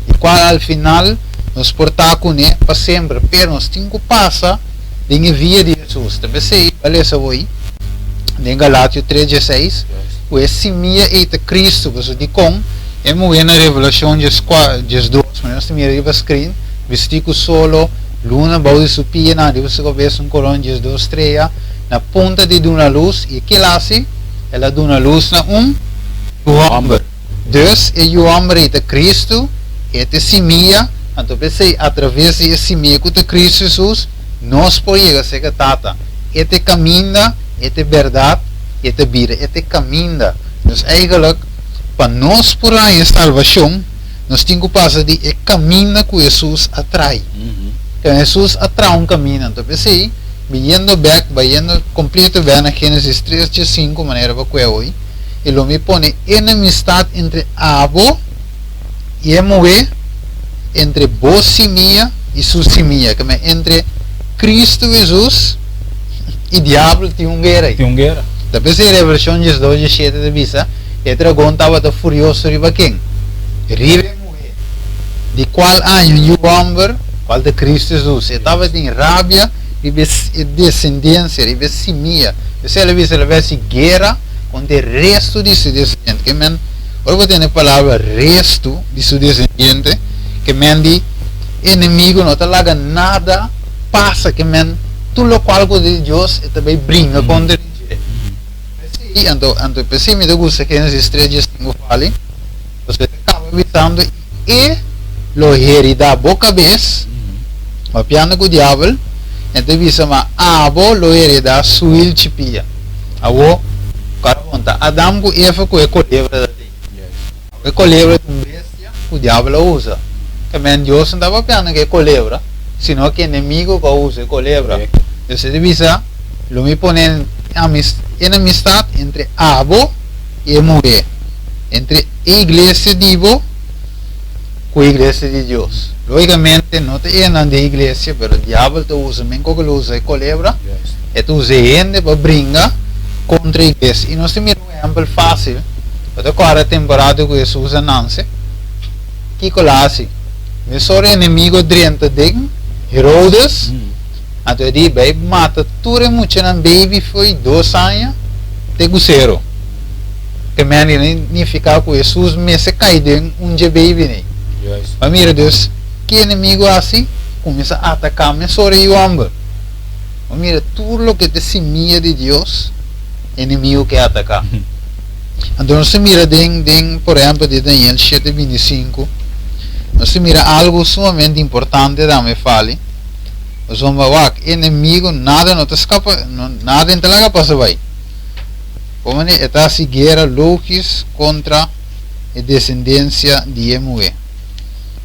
di kual al final nos por ta kuné pa semper. Pero nos tin ku pasa den e via di Hesus. Ta p'esei bo a lesa hoy den Galatio 3 dieseis ku e simia ei ta Kristu. Pasobra dikon e muhé na Revelashon 12, manera nos ta mira riba screen, bistí ku solo, luna bou di su pianan, riba su kabes un korona di 12 strea, na punta di duna lus, i kila hasi? El a duna lus na un yu hòmber. Dus, e yu hòmber ei ta Kristu, e ta e simia, anto p'esei atraves di e simia ku ta Kristu Hesus, nos por yega serka Tata. E ta e kaminda, e ta e bèrdat, i e ta bida. E ta e kaminda. Dus eigentlik, pa nos por haña e salbashon, nos tin ku pasa di e kaminda ku Hesus a trai. Hesus a traha un kaminda, anto p'esei, biyendo bèk, bayendo kompleto bèk na Génesis 3 15, manera bo kue hoy, i lo mi pone enemistat entre abo i e muhé, entre bo simia i su simia, ke men entre Cristo Hesus i diabel tin un guera ei. Tin un guera. Ta p'esei Revelashon 12 17 ta bisa, E dragon tabata furioso riba ken? Riba e muhé, di kual aña un yu hòmber, kual ta Cristo Hesus. E tabatin rabia riba e desendensia, riba e simia. P'esei el a bisa el a bai hasi guera kontra e restu di su desendiente. Ke men, ora bo tende e palabra restu di su desendiente, ke men di enemigu no ta laga nada pasa. Ke men, tur lokual ku ta di Dios, e ta bai bringa kontra di dje. P'esei, anto, anto p'esei mi ta gusta Génesis 3 15 fali, pasobra e ta kaba bisando, i e lo heridá bo kabes, papiando ku diabel, e ta bisa, ma abo lo heridá su hilchi pia. Awor, kara bon, ta Adam ku Eva ku e kolebra ta tin. Awor e kolebra ta un bestia ku diabel a usa. Tamen Dios no ta papiando ku e kolebra, sino ku e enemigo ku a usa e kolebra. Dios ta bisa, Lo mi pone enemistat entre abo i e muhé, entre e iglesia di bo ku e iglesia di Dios. Lógikamente no ta enan di e iglesia, pero diabel ta usa men ku el usa e kolebra, e ta usa e hende pa bringa kontra e iglesia. I nos ta mira un ehèmpel fásil, bo ta kòrda e temporada ku Hesus a nanse? Kiko el a hasi? Mesora e enemigo a drenta den Herodes, anto e di, Bai mata tur e muchanan baby fo'i dos aña te ku sero. Te mende nifiká ku Hesus mester kai den un dje baby nei. Ma mira dus, ki enemigo hasi? Kuminsá ataká mesora e yu hòmber. Ma mira tur loke ta simia di Dios, enemigo ke ataká. Anto nos ta mira den den por ehèmpel di Daniel shete 25, nos ta mira algu sumamente importante tambe fali. Pasobra wak, enemigo nada no ta skapa, nada no ta laga pasa bai. Komo e ta hasi guera logis kontra e desendensia di e muhé.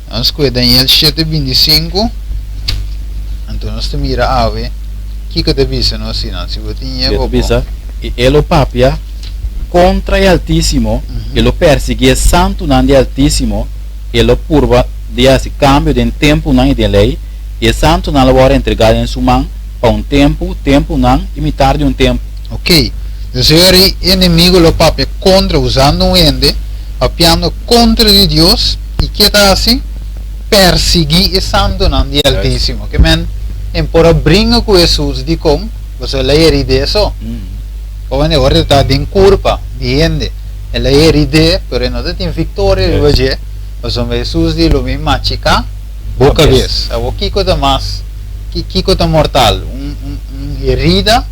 Nos kue Daniel 7:25, anto nos ta mira awe kiko ta bisa nos sinan. Si bo tin E ta bisa, I e lo papia kontra e Altísimo, e lo persiguí e santunan di e Altísimo, e lo purba di hasi kambio den tempunan i den lei, i e santunan lo wòrdu entregá den su man pa un tempu, tempunan i mitar di un tempu. Ok, dus e enemigo lo papia kontra usando un hende, papiando kontra di Dios, i ke ta hasi? Persiguí e santunan di Altísimo. Ke men en por a bringa ku Hesus, dikon? Pasobra el a herid'é so. Pasobra ora e ta den kurpa di hende, el a herid'é, pero e no ta tin viktoria riba dje, pasobra Hesus di, Lo mi machiká bo kabes. Awor kiko ta mas, kiko ta mortal? Un herida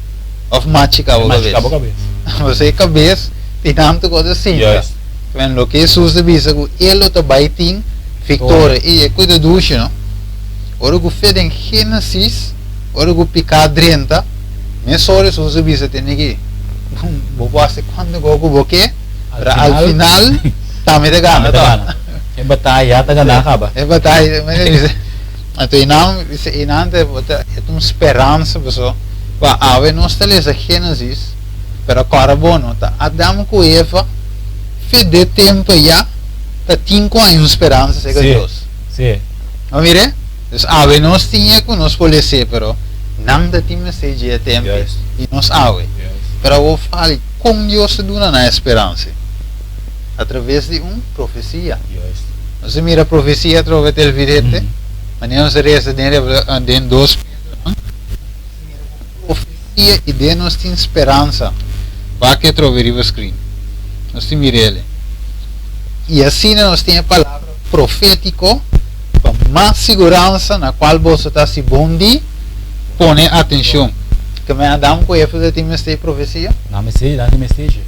òf machiká bo kabes? Pasobra e kabes tin tantu kos ta sinta. Men loke Hesus ta bisa ku e lo ta bai tin viktoria. I e kuida dushi no. Ora ku fe den Génesis, ora ku piká drenta, mesora Hesus a bisa tene ki bo por hasi kuantu kos ku bo ke, pero al final tambe ta gana tòg. E bataya ya ta ganá kaba. E bataya, men a bisa. Anto einan, einan ta e ta un speransa pasobra pa awe nos ta lesa Génesis, pero kòrda bo no ta Adam ku Eva fe de tempu ya ta tin ku haña un speransa serka Dios. Sí. Bo mira? Dus awe nos tin e ku nos por les'é, pero nan ta tin mester dje e tempu i nos awe. Pero awor fali kon Dios ta duna nan e speransa? A traves di un profesia. Nos a mira profesia atrobe televidente, manera nos a resa den den dos Pedronan, nos a mira ku profesia i den nos tin speransa. Wak e atrobe riba screen. Nos tin mir'el. I asina nos tin e palabra profétiko pa mas siguransa na kual boso ta hasi bon di pone atenshon. Ke men Adam ku Eva ta tin mester e profesia? Nan mester, nan tin mester dje.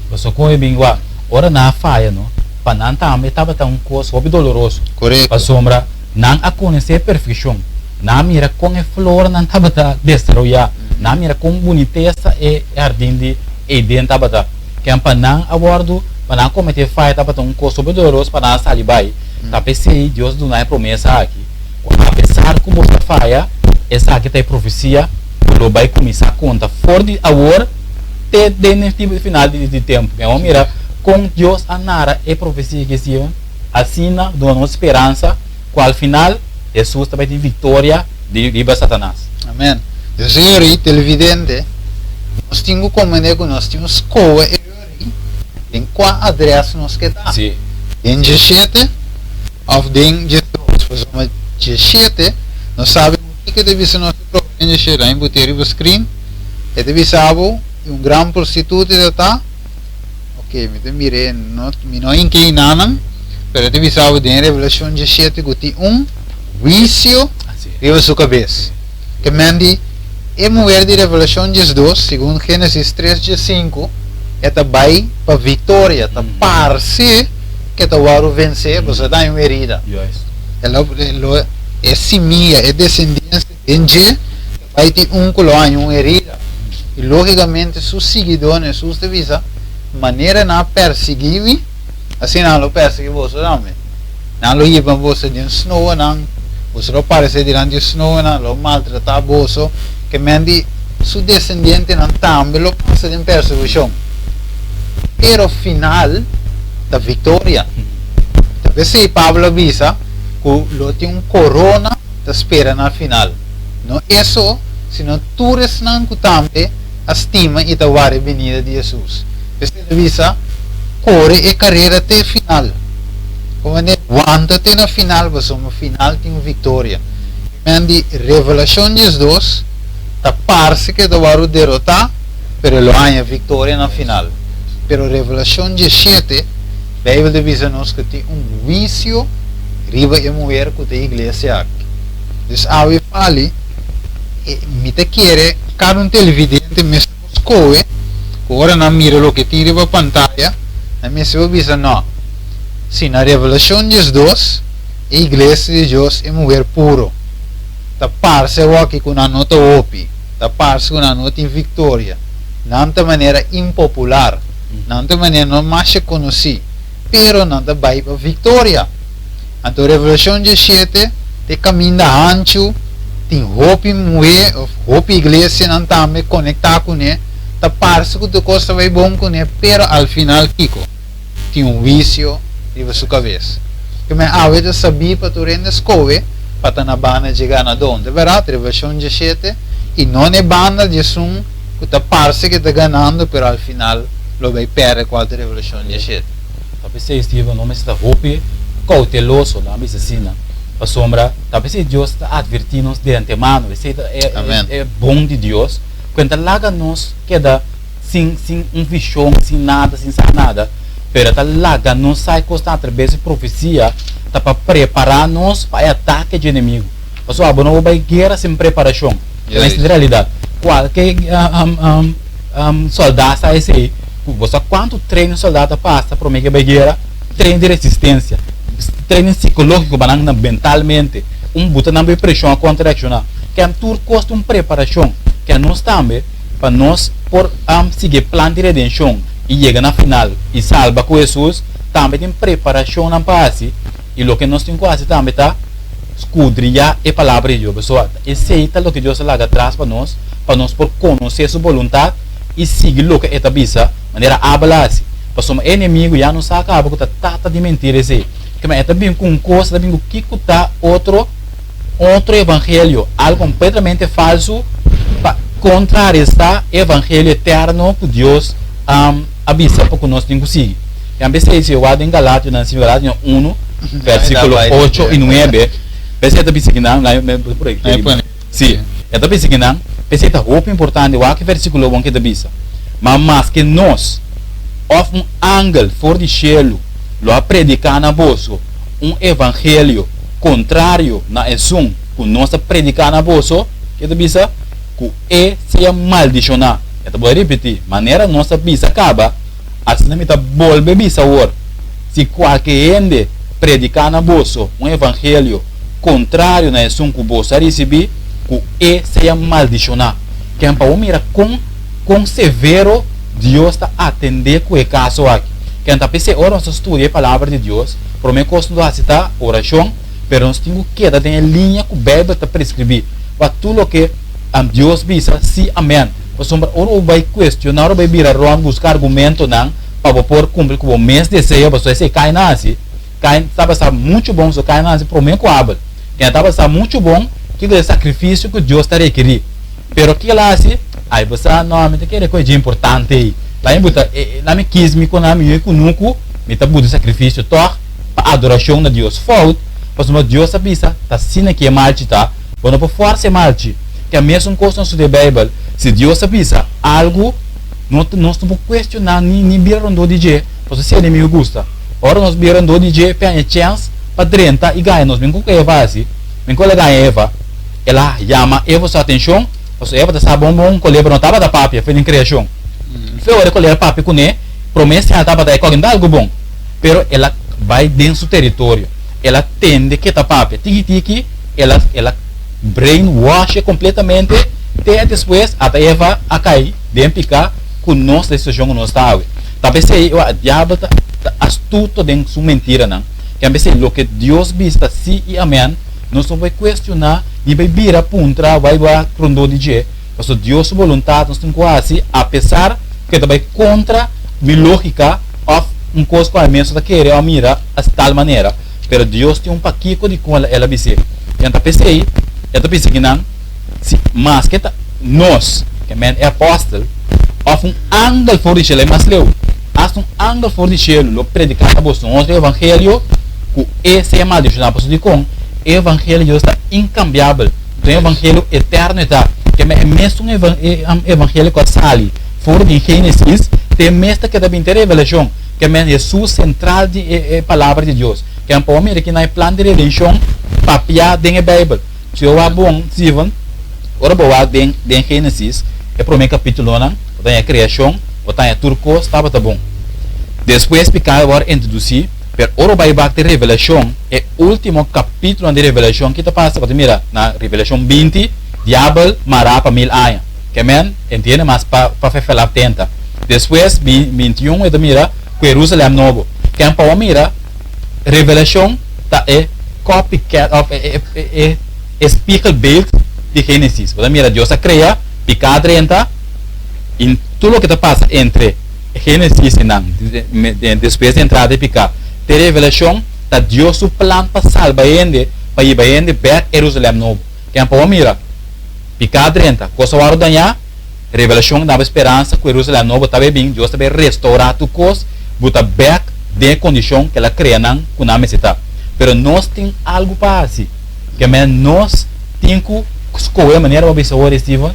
Pasobra kon e bin wak, ora nan a faya no, pa nan tambe tabata un kos hopi doloroso. Korekto. Pasobra nan a konosé e perfekshon, nan a mira kon e flornan tabata desaroyá, nan a mira kon bunitesa e hardin di Eden tabata. Ken pa nan a wòrdu, pa nan kometé faya tabata un kos hopi doloroso pa nan a sali bai. Ta p'esei Dios duna e promesa aki, ku apesar ku boso a faya, esaki ta e profesia ku lo bai kuminsá konta for di awor te den e final di tempu. Ken bo mira kon Dios a nara e profesia aki Steven? Asina duna nos speransa ku al final Hesus ta bai tin viktoria riba Satanas. Amen. Dios Señor televidente, nos tin ku komprendé ku nos tin un skohe e ora den kua adrès nos ke ta. Sí. Den 17 òf den 12. Pasobra 17 nos sabi kiko ta bisa nos atrobe den 17. Ami bot'é riba screen. E ta bisa bo un gran prostituta ta ta. Ok, mi ta mir'é, no, mi no hinka einanan, pero e ta bisa bo den Revelashon 17 ku tin un huisio riba su kabes. Ke men di e muher di Revelashon 12, segun Génesis 3 15, e ta bai pa viktoria, ta parse ku e ta wòrdu vensé, pasobra e ta haña un herida. E lo, lo, e simia, e desendensia den dje ta bai tin un ku lo haña un herida. I lógikamente su siguidónan, Hesus ta bisa, Manera nan a persiguí mi, asina nan lo persiguí boso tambe. Nan lo hiba boso den snoanan, boso lo paresé dilanti di snoanan, lo maltratá boso, ke men di su desendientenan tambe lo pasa den persekushon. Pero final ta viktoria. Ta p'esei Pablo a bisa ku lo tin un korona ta spera na final. No e so, sino tur esnan ku tambe a stima i ta wara e binida di Hesus. P'esei el a bisa, Kore e karera te e final. Ku manera wanta te na final, pasobra final tin un viktoria. Men di Revelashon 12 ta parse ku e ta wòrdu derotá, pero e lo haña viktoria na final. Pero Revelashon 17, Beibel ta bisa nos ku tin un huisio riba e muher ku ta e iglesia aki. Dus awe fali, mi ta kere kada un televidente mester por skohe ku ora nan mira loke tin riba pantaya, nan mester por bisa no. Si na Revelashon 12, e iglesia di Dios e muher puro. Ta parse awor ku nan no ta hopi, ta parse ku nan no tin viktoria. Nan ta manera impopular, nan ta manera no mas konosí, pero nan ta bai pa viktoria. Anto Revelashon 17 te kaminda hanchu, tin hopi muhé òf hopi iglesianan tambe konektá kuné, ta parse ku tur kos ta bai bon kuné, pero al final kiko? Tin un huisio riba su kabes. Ke men awe ta sabí pa tur hende skohe pa ta na banda dje ganadó. Ta bèrdat? Revelashon 17, i no na e banda di esun ku ta parse ke ta ganando pero al final lo bai pèrdè kual ta Revelashon 17. Ta p'esei, Steven, nos mester ta hopi kouteloso, nan a bisa asina, pasobra ta p'esei Dios ta atvertí nos di antemano. Esei ta e bon di Dios, ku e ta laga nos keda sin sin un vishon, sin nada, sin sa nada, pero e ta laga nos sa e kosnan atrabes di profesia, ta pa prepará nos pa e atake dje enemigu. Pasobra abo no por bai guera sin preparashon. Esei ta realidat. Kualke sòldá sa esei. Ku bo sa kuantu training sòldá ta pasa promé ke bai guera? Training di resistensia, training sikológiko pa nan mentalmente, un buta nan bai preshon a kontra reakshoná. Ken tur kos ta un preparashon. Ken nos tambe pa nos por sigui e plan di redenshon i yega na final i salba ku Hesus, tambe tin preparashonnan pa hasi i loke nos tin ku hasi tambe ta skudriá e Palabra di Dios. Pasobra esei ta loke Dios a laga atras pa nos, pa nos por konosé su boluntat i sigui loke e ta bisa, manera Abel a hasi. Pasobra e enemigu ya no sa kaba ku ta tata di mentira esei. Kema e ta bin ku un kos, e ta bin ku kiko ta otro otro evangelio, algu kompletamente falsu pa kontrarestá e evangelio eterno ku Dios a bisa pa ku nos tin ku sigui. I a p'esei si wak den Galationan, si Galationan unu, versíkulo ocho i nuebe, p'esei e ta bisa kinan, Sí, e ta bisa kinan, p'esei ta hopi importante wak e versíkulo bon ke ta bisa, Ma maske nos òf un angel for di shelu lo a prediká na boso un evangelio kontrario na esun ku nos a prediká na boso, ke ta bisa? Ku e sea maldishoná. E ta bolbe ripití, Manera nos a bisa kaba, asina mi ta bolbe bisa awor, si kualke hende prediká na boso un evangelio kontrario na esun ku boso a risibí, ku e sea maldishoná. Ken pa bo mira kon kon severo Dios ta atendé ku e kaso aki. Ken ta p'esei ora nos ta studia e Palabra di Dios, promé kos nos ta hasi ta orashon, pero nos tin ku keda den e liña ku Beibel ta preskribí. Pa tur loke Dios bisa, sí, amèn. Pasobra ora bo bai kuestioná, ora bo bai bira rònt buska argumentonan pa bo por kumpli ku bo mes deseo, pasobra esei Kain a hasi. Kain tabata sa muchu bon, so Kain a hasi promé ku Abel. Kain tabata sa muchu bon kiko ta e sakrifisio ku Dios ta rekerí. Pero kiko el a hasi? Ai, bo sa, no, mi ta kere ku e dje importante ei. Laga mi buta, laga mi kis mi ku nan mi yu e kunuku, mi ta buta e sakrifisio tòg pa adorashon na Dios. Fout, pasobra Dios a bisa, ta asina ki e malchi ta, bo no por fòrsa e malchi. Ke a mesun kos nos studia Beibel, si Dios a bisa algu, no nos no por kuestioná ni ni bira rondó di dje, pasobra si enemigu gusta. Ora nos bira rondó di dje, p'e haña chèns pa drenta i gaña nos. Bin ku Eva a hasi? Bin ku el a gaña Eva? El a yama Eva su atenshon, pasobra Eva ta sa bon bon ku lebra no tabata papia for den kreashon. Fe ora ku el a papia kuné, promé señal tabata e kòrda no ta algu bon. Pero el a bai den su teritorio, el a tende ke ta papia. Tiki tiki el a el a brainwash e kompletamente te despues ata Eva a kai den piká ku nos ta e situashon ku nos ta awe. Ta p'esei e diabel ta astuto den su mentiranan. Ken p'esei loke Dios bisa ta sí i amèn, nos no bai kuestioná ni bai bira puntra bai wak rondó di dje, pasobra Dios su boluntat nos tin ku hasi apesar ku e ta bai kontra mi lógika òf un kos ku ami mes no ta kere òf mira as tal manera. Pero Dios tin un pakiko di kon el a bis'é. Ken ta p'esei e ta bisa kinan? Si maske ta nos, ke men e apòstel, òf un angel for di shelu, e mas leu, asta un angel for di shelu lo prediká na boso un otro evangelio ku e sea maldishoná. Pasobra dikon? E evangelio di Dios ta inkambiabel, ta un evangelio eterno e ta. Ke men e mesun evangelio ku a sali for di Génesis te mes ta keda bin te Revelashon. Ke men Hesus sentral di e Palabra di Dios. Ke men por mira kinan e plan di redenshon papiá den e Beibel. Si bo wak bon, Steven, ora bo wak den den Génesis, e promé kapítulonan, bo ta haña kreashon, bo ta haña tur kos tabata bon. Despues piká a wòrdu introdusí, Pero ora bai bak di Revelashon, e último kapítulo di Revelashon, ki ta pasa? Bo ta mira na Revelashon 20, diabel mará pa 1000 aña. Ke men, entiende mas pa fefelá tenta. Despues, 21, e ta mira ku Jerusalèm nobo. Ken pa mira, Revelashon ta e copycat of e spiegelbeeld di Genesis. Bo ta mira Dios a krea, piká drenta, i tur loke ta pasa entre Genesis i nan, despues di entrada di piká, te Revelashon, ta Dios su plan pa salba hende, pa hiba hende bèk Jerusalèm nobo. Ken pa bo mira, piká drenta, kos a wòrdu dañá, Revelashon daba speransa ku Jerusalèm nobo ta bai bin, Dios ta bai restourá tur kos, bo ta bèk den e kondishon ku el a krea nan ku nan mester ta. Pero nos tin algu pa hasi. Ke men nos tin ku skohe, manera bo a bisa awor, Steven,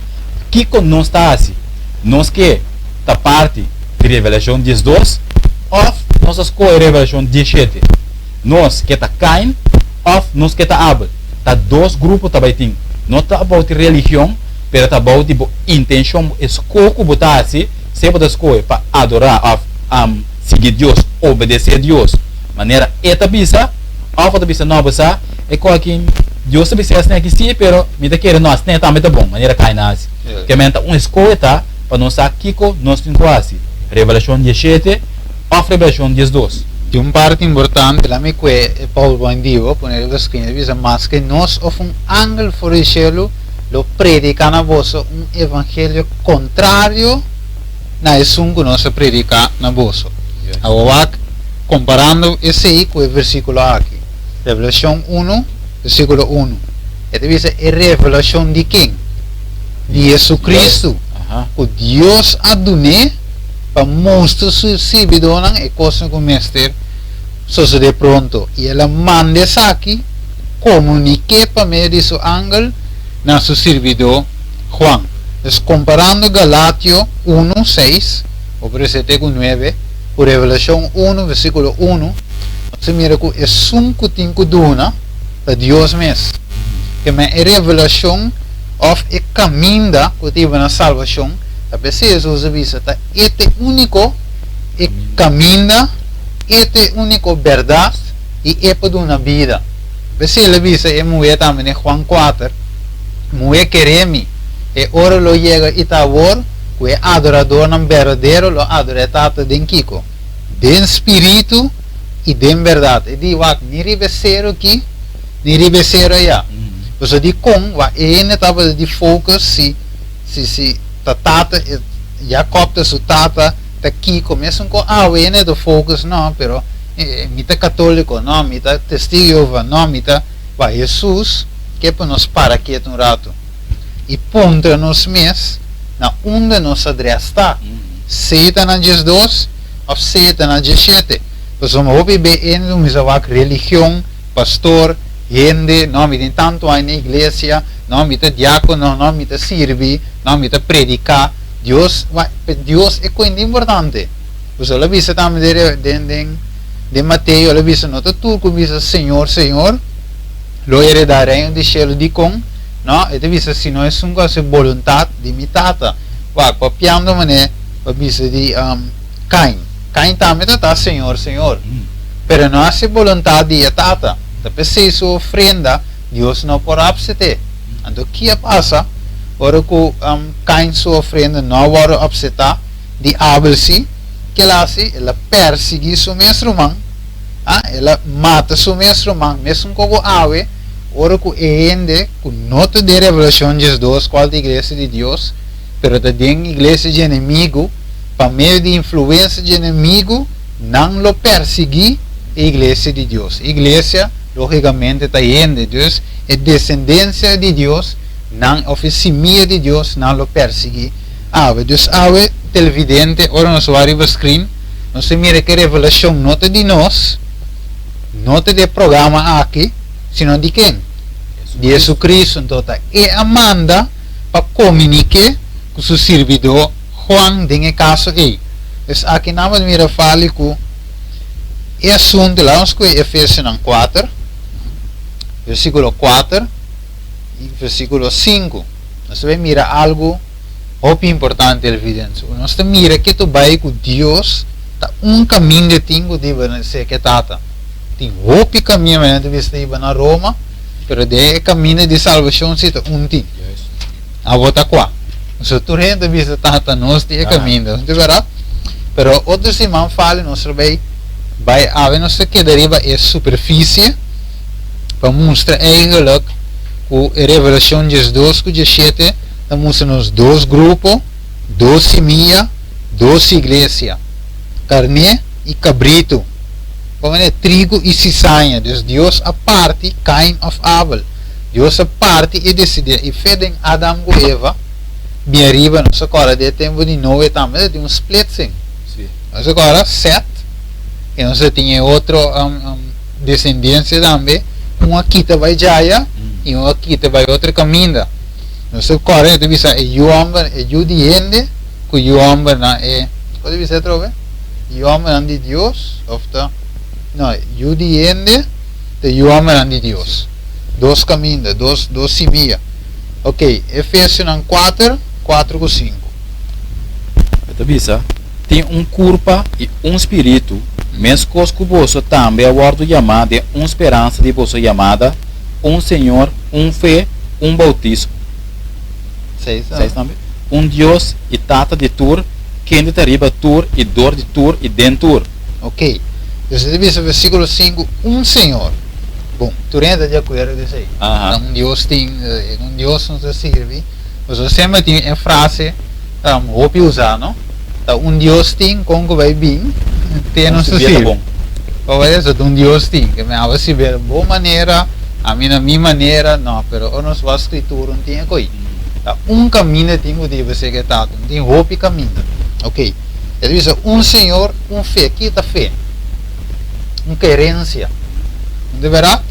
kiko nos ta hasi? Nos ke ta parti di Revelashon 12 òf nos a skohe Revelashon 17? Nos ke ta Kain òf nos ke ta Abel? Ta dos grupo ta bai tin. No ta about religion, pero ta about di bo intenshon, bo eskoho ku bo ta hasi, sea bo ta skohe pa adorá òf sigui Dios, obedesé Dios manera E ta bisa, òf bo ta bisa, No, bo sa, e kos aki Dios ta bisa esei aki sí, pero mi ta kere no, asina tambe ta bon, manera Kain a hasi. Ke men ta un eskoho ta pa nos sa kiko nos tin ku hasi, Revelashon 17 òf Revelashon 12. Tin un parti importante, laat mi kue e PowerPoint di bo, pone riba screen, e ta bisa, Maske nos òf un angel for di shelu lo prediká na boso un evangelio kontrario na esun ku nos a prediká na boso. Awor wak komparando esei ku e versíkulo aki, Revelashon 1, versíkulo 1. E ta bisa e revelashon di ken? Di JesuCristu, ku Dios a dun'é pa mustra su sirbidónan e kosnan ku mester sosodé pronto. I el a manda esaki komunik'é pa medio di su angel na su sirbidó Juan. Dus komparando Galatio 1, 6, bo por esei te ku 9, ku Revelashon 1, versíkulo 1, nos ta mira ku esun ku tin ku duna ta Dios mes. Ke men e revelashon òf e kaminda ku ta hiba na salbashon, ta p'esei Hesus a bisa ta e ta e úniko e kaminda, e ta e úniko bèrdat i e por duna bida. P'esei el a bisa e muhé tambe den Juan 4, Muhé keré mi, e ora lo yega i ta awor ku e adoradornan berdadero lo adorá e Tata den kiko? Den spiritu i den bèrdat. E di, Wak, ni riba e seru aki, ni riba e seru ayá. Pasobra dikon wak e hende tabata di focus si si si ta tata Jakòb ta su tata ta kiko? Mesun ku awe hende ta focus no, pero mi ta katóliko, no, mi ta Testigo di Jehová, no, mi ta. Wak, Hesus ke pa nos para ketu un ratu i puntra nos mes na unda nos adrès ta, sea ta na 12 òf sea ta na 17. Pasobra hopi be hende ta kuminsá wak religion, pastor, hende, no, mi tin tantu aña na iglesia, no, mi ta diákono, no, mi ta sirbi, no, mi ta prediká. Dios, wak, pa Dios e kuenta importante. Pasobra el a bisa tambe den den den Mateo, el a bisa, no ta tur ku bisa Señor, Señor, lo heredá Reino di shelu. Dikon? No, e ta bisa, sino esun ku hasi boluntat di mi Tata. Wak, papiando manera pa bisa di Kain. Kain tambe ta ta Señor, Señor, pero no hasi boluntat di e Tata. Ta p'esei su ofrenda Dios no por apsept'é. Anto ki a pasa ora ku Kain su ofrenda no a wòrdu apseptá, di Abel sí? Ke el a hasi? El a persiguí su mes ruman. El a mata su mes ruman, mesun kogo awe, ora ku e hende ku no ta den Revelashon 12, kual ta iglesia di Dios, pero ta den iglesia dje enemigu, pa medio di influensia dje enemigu, nan lo persiguí e iglesia di Dios. E iglesia, lógikamente, ta hende. Dus, e desendensia di Dios, nan, òf e simia di Dios, nan lo persiguí awe. Dus awe, televidente, ora nos wak riba screen, nos ta mira ku e revelashon no ta di nos, no ta di e programa aki, sino di ken? Di Jesucristo. Anto ta E a manda pa komunik'é ku su sirbidó Juan den e kaso ei. Pues aki nan bo ta mira fali ku e asuntu, laga nos kohe Efesionan 4, versíkulo 4 i versíkulo 5. Nos ta bai mira algu hopi importante, televidentes. Nos ta mira ke ta bai ku Dios. Ta un kaminda tin ku diba na seke Tata. Tin hopi kaminda manera ta bisa hiba na Roma, pero den e kaminda di salbashon si ta un tin. Abo ta kua? So tur hende ta bisa Tata nos tin e kaminda, no ta berdad? Pero otro siman fali nos lo bay bay awe nos ta keda riba e superfisie pa mustra eigenlijk ku e Revelashon 12 ku 17 ta mustra nos dos grupo, dos simia, dos iglesia, karné i kabritu, por manera trigo i sisaña. Dus Dios a parti Kain òf Abel. Dios a parti i desidí i fe den Adam ku Eva bin ariba. Nos a kòrda den e tempu di Noe tambe ta tin un splitsing. Nos a kòrda Sèt i nos a tin e otro desendiensia tambe, un a kita bai djaya i un a kita bai otro kaminda. Nos ta kòrda e ta bisa e yu hòmber, e yu di hende ku yu hòmbernan e, kon ta bisa atrobe? Yu hòmbernan di Dios òf ta, no, yu di hende ta yu hòmbernan di Dios. Dos kaminda, dos, dos simia. Oke, Efesionan kuater, kuater ku sinku. E ta bisa, Tin un kurpa i un spiritu, meskos ku boso tambe a wòrdu yamá den un speransa di boso yamada, un Señor, un fe, un boutismo. Seis tambe. Un Dios i Tata di tur, kende ta riba tur i dor di tur i den tur. Ok. Dus e ta bisa versíkulo sinku, un Señor. Bon, tur hende ta di akuerdo ku esei. Ta un Dios tin, un Dios nos ta sirbi. Pasobra semper tin e frase hopi usá, no? Ta un Dios tin, kon ku bai bin, te nos ta sirbi. Pasobra eso ta un Dios tin, ke mi aba sirbi na bo manera, ami na mi manera, no, pero ora nos wak Skritura no tin e koi. Ta un kaminda tin ku debe ser ke Tata, no tin hopi kaminda. Ok, e ta bisa un Señor, un fe. Ki ta fe? Un kerensia. No ta bèrdat?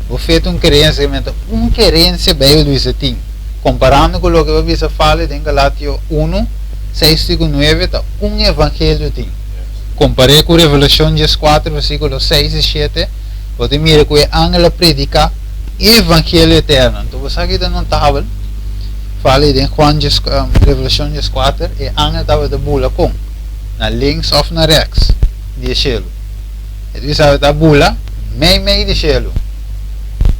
Bo fe ta un kerensia, ke mester un kerensia Beibel ta bisa tin. Komparando ku loke bo a bisa fali den Galatio unu, seis te ku nuebe ta un evangelio tin. Kompar'é ku Revelashon 14 versíkulo 6 i 7, bo ta mira ku e angel a prediká e evangelio eterno. Anto bo sa ki ta notabel? Fali den Juan djes, Revelashon 14, e angel tabata bula kon? Na links òf na rèks di e shelu? E ta bisa ta bula mei mei di shelu.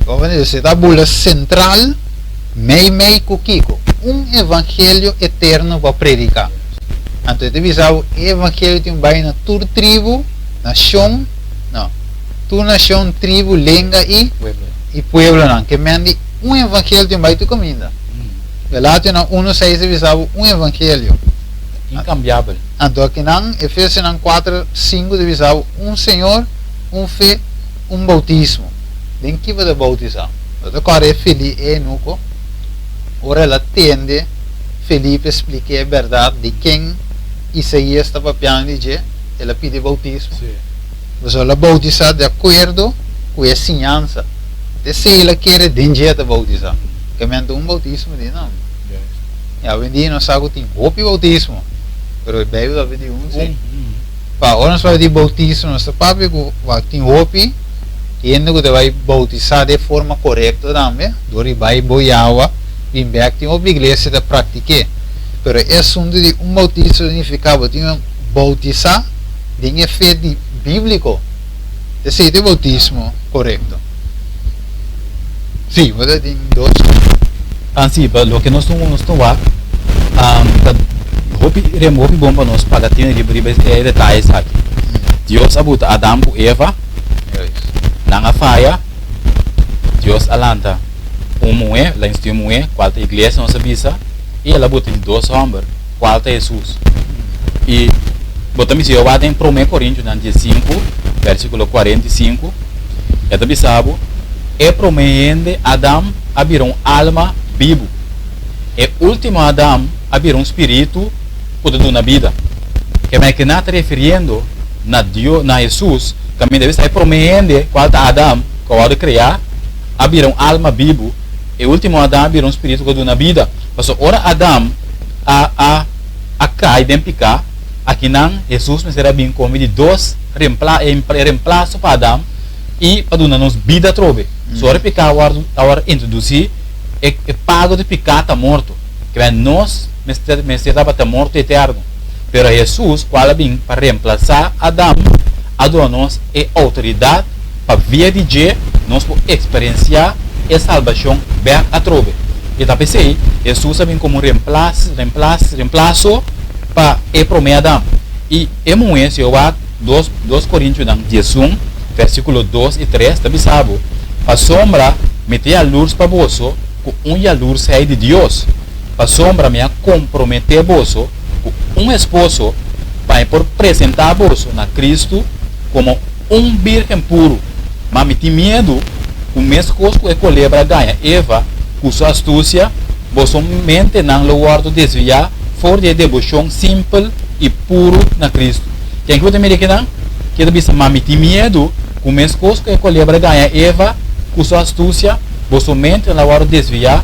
Bo a bisa e ta bula sentral. Meimei ku kiko? Un evangelio eterno pa prediká. Anto e ta bisa bo, e evangelio tin bai na tur tribu, nashon, no, tur nashon, tribu, lenga i i pueblonan. Ke men di un evangelio tin bai tur kaminda. Galationan unu seis ta bisa bo un evangelio. Inkambiabel. Anto akinan Efesionan kuater sinku ta bisa bo un Señor, un fe, un boutismo. Den ki bo ta boutisá? Bo ta kòrda e Feli e enuko? Ora el a tende Felipe splik'é e bèrdat di ken Isaías ta papiando di dje, el a pidi boutismo. Pasobra el a boutisá di akuerdo ku e siñansa. Ta esei el a kere den dje ta boutisá. Kamente un boutismo di nan. I awendia nos sa ku tin hopi boutismo, pero e Beibel ta papia di un sí. Pa ora nos papia di boutismo nos ta papia ku wak tin hopi hende ku ta bai boutisá den forma korekto tambe, dor di bai bo yawa bin bèk tin hopi iglesia ta praktik'é. Pero e asuntu di un boutismo ta nifiká bo tin un boutisá den e fe di bíbliko. Esei ta e boutismo korekto. Sí, bo ta tin dos. Ah sí, pa loke nos nos ta wak ta hopi hopi bon pa nos paga tene riba riba e detayes aki. Dios a buta Adam ku Eva, nan a faya, Dios a lanta un muhé, el a instruí un muhé, kual ta iglesia nos a bisa, i el a buta di dos hòmber, kual ta Hesus. I bo ta misi Jehová den Promé Korintionan 15, versíkulo 45, e ta bisa bo, E promé hende, Adam, a bira un alma bibu. E último Adam a bira un spiritu ku ta duna bida. Kemey ke nan ta refiriendo na Dios, na Hesus, kaminda e bisa e promé hende, kual ta Adam, ku a wòrdu kreá, a bira un alma bibu, e último Adam a bira un spiritu ku a duna bida. Pasobra ora Adam a a a kai den piká, akinan Hesus mester a bin komo di dos rempla e remplaso pa Adam i pa duna nos bida atrobe. So ora piká a wòrdu a wòrdu introdusí, e e pago di piká ta morto. Kibè nos mester mester tabata morto eterno. Pero Hesus, kual a bin pa remplasá Adam, a duna nos e outoridat pa via di dje nos por eksperensiá e salbashon bèk atrobe. I ta p'esei Hesus a bin komo remplas, remplas, remplaso pa e promé Adam. I e muhé, si bo wak dos, dos Korintionan 11, versíkulo 2 i 3, ta bisa bo, Pasobra mi ta yalurs pa boso ku un yalursheid di Dios, pasobra mi a komprometé boso ku un esposo pa mi por presentá boso na Kristu komo un bírgen puru. Ma mi tin miedu ku meskos ku e kolebra a gaña Eva ku su astusia, boso mentenan lo wòrdu desviá for di e deboshon simpel i puru na Kristu. Ken ku bo ta mira kinan? Ke ta bisa, Ma mi tin miedu ku meskos ku e kolebra a gaña Eva ku su astusia, boso mentenan lo wòrdu desviá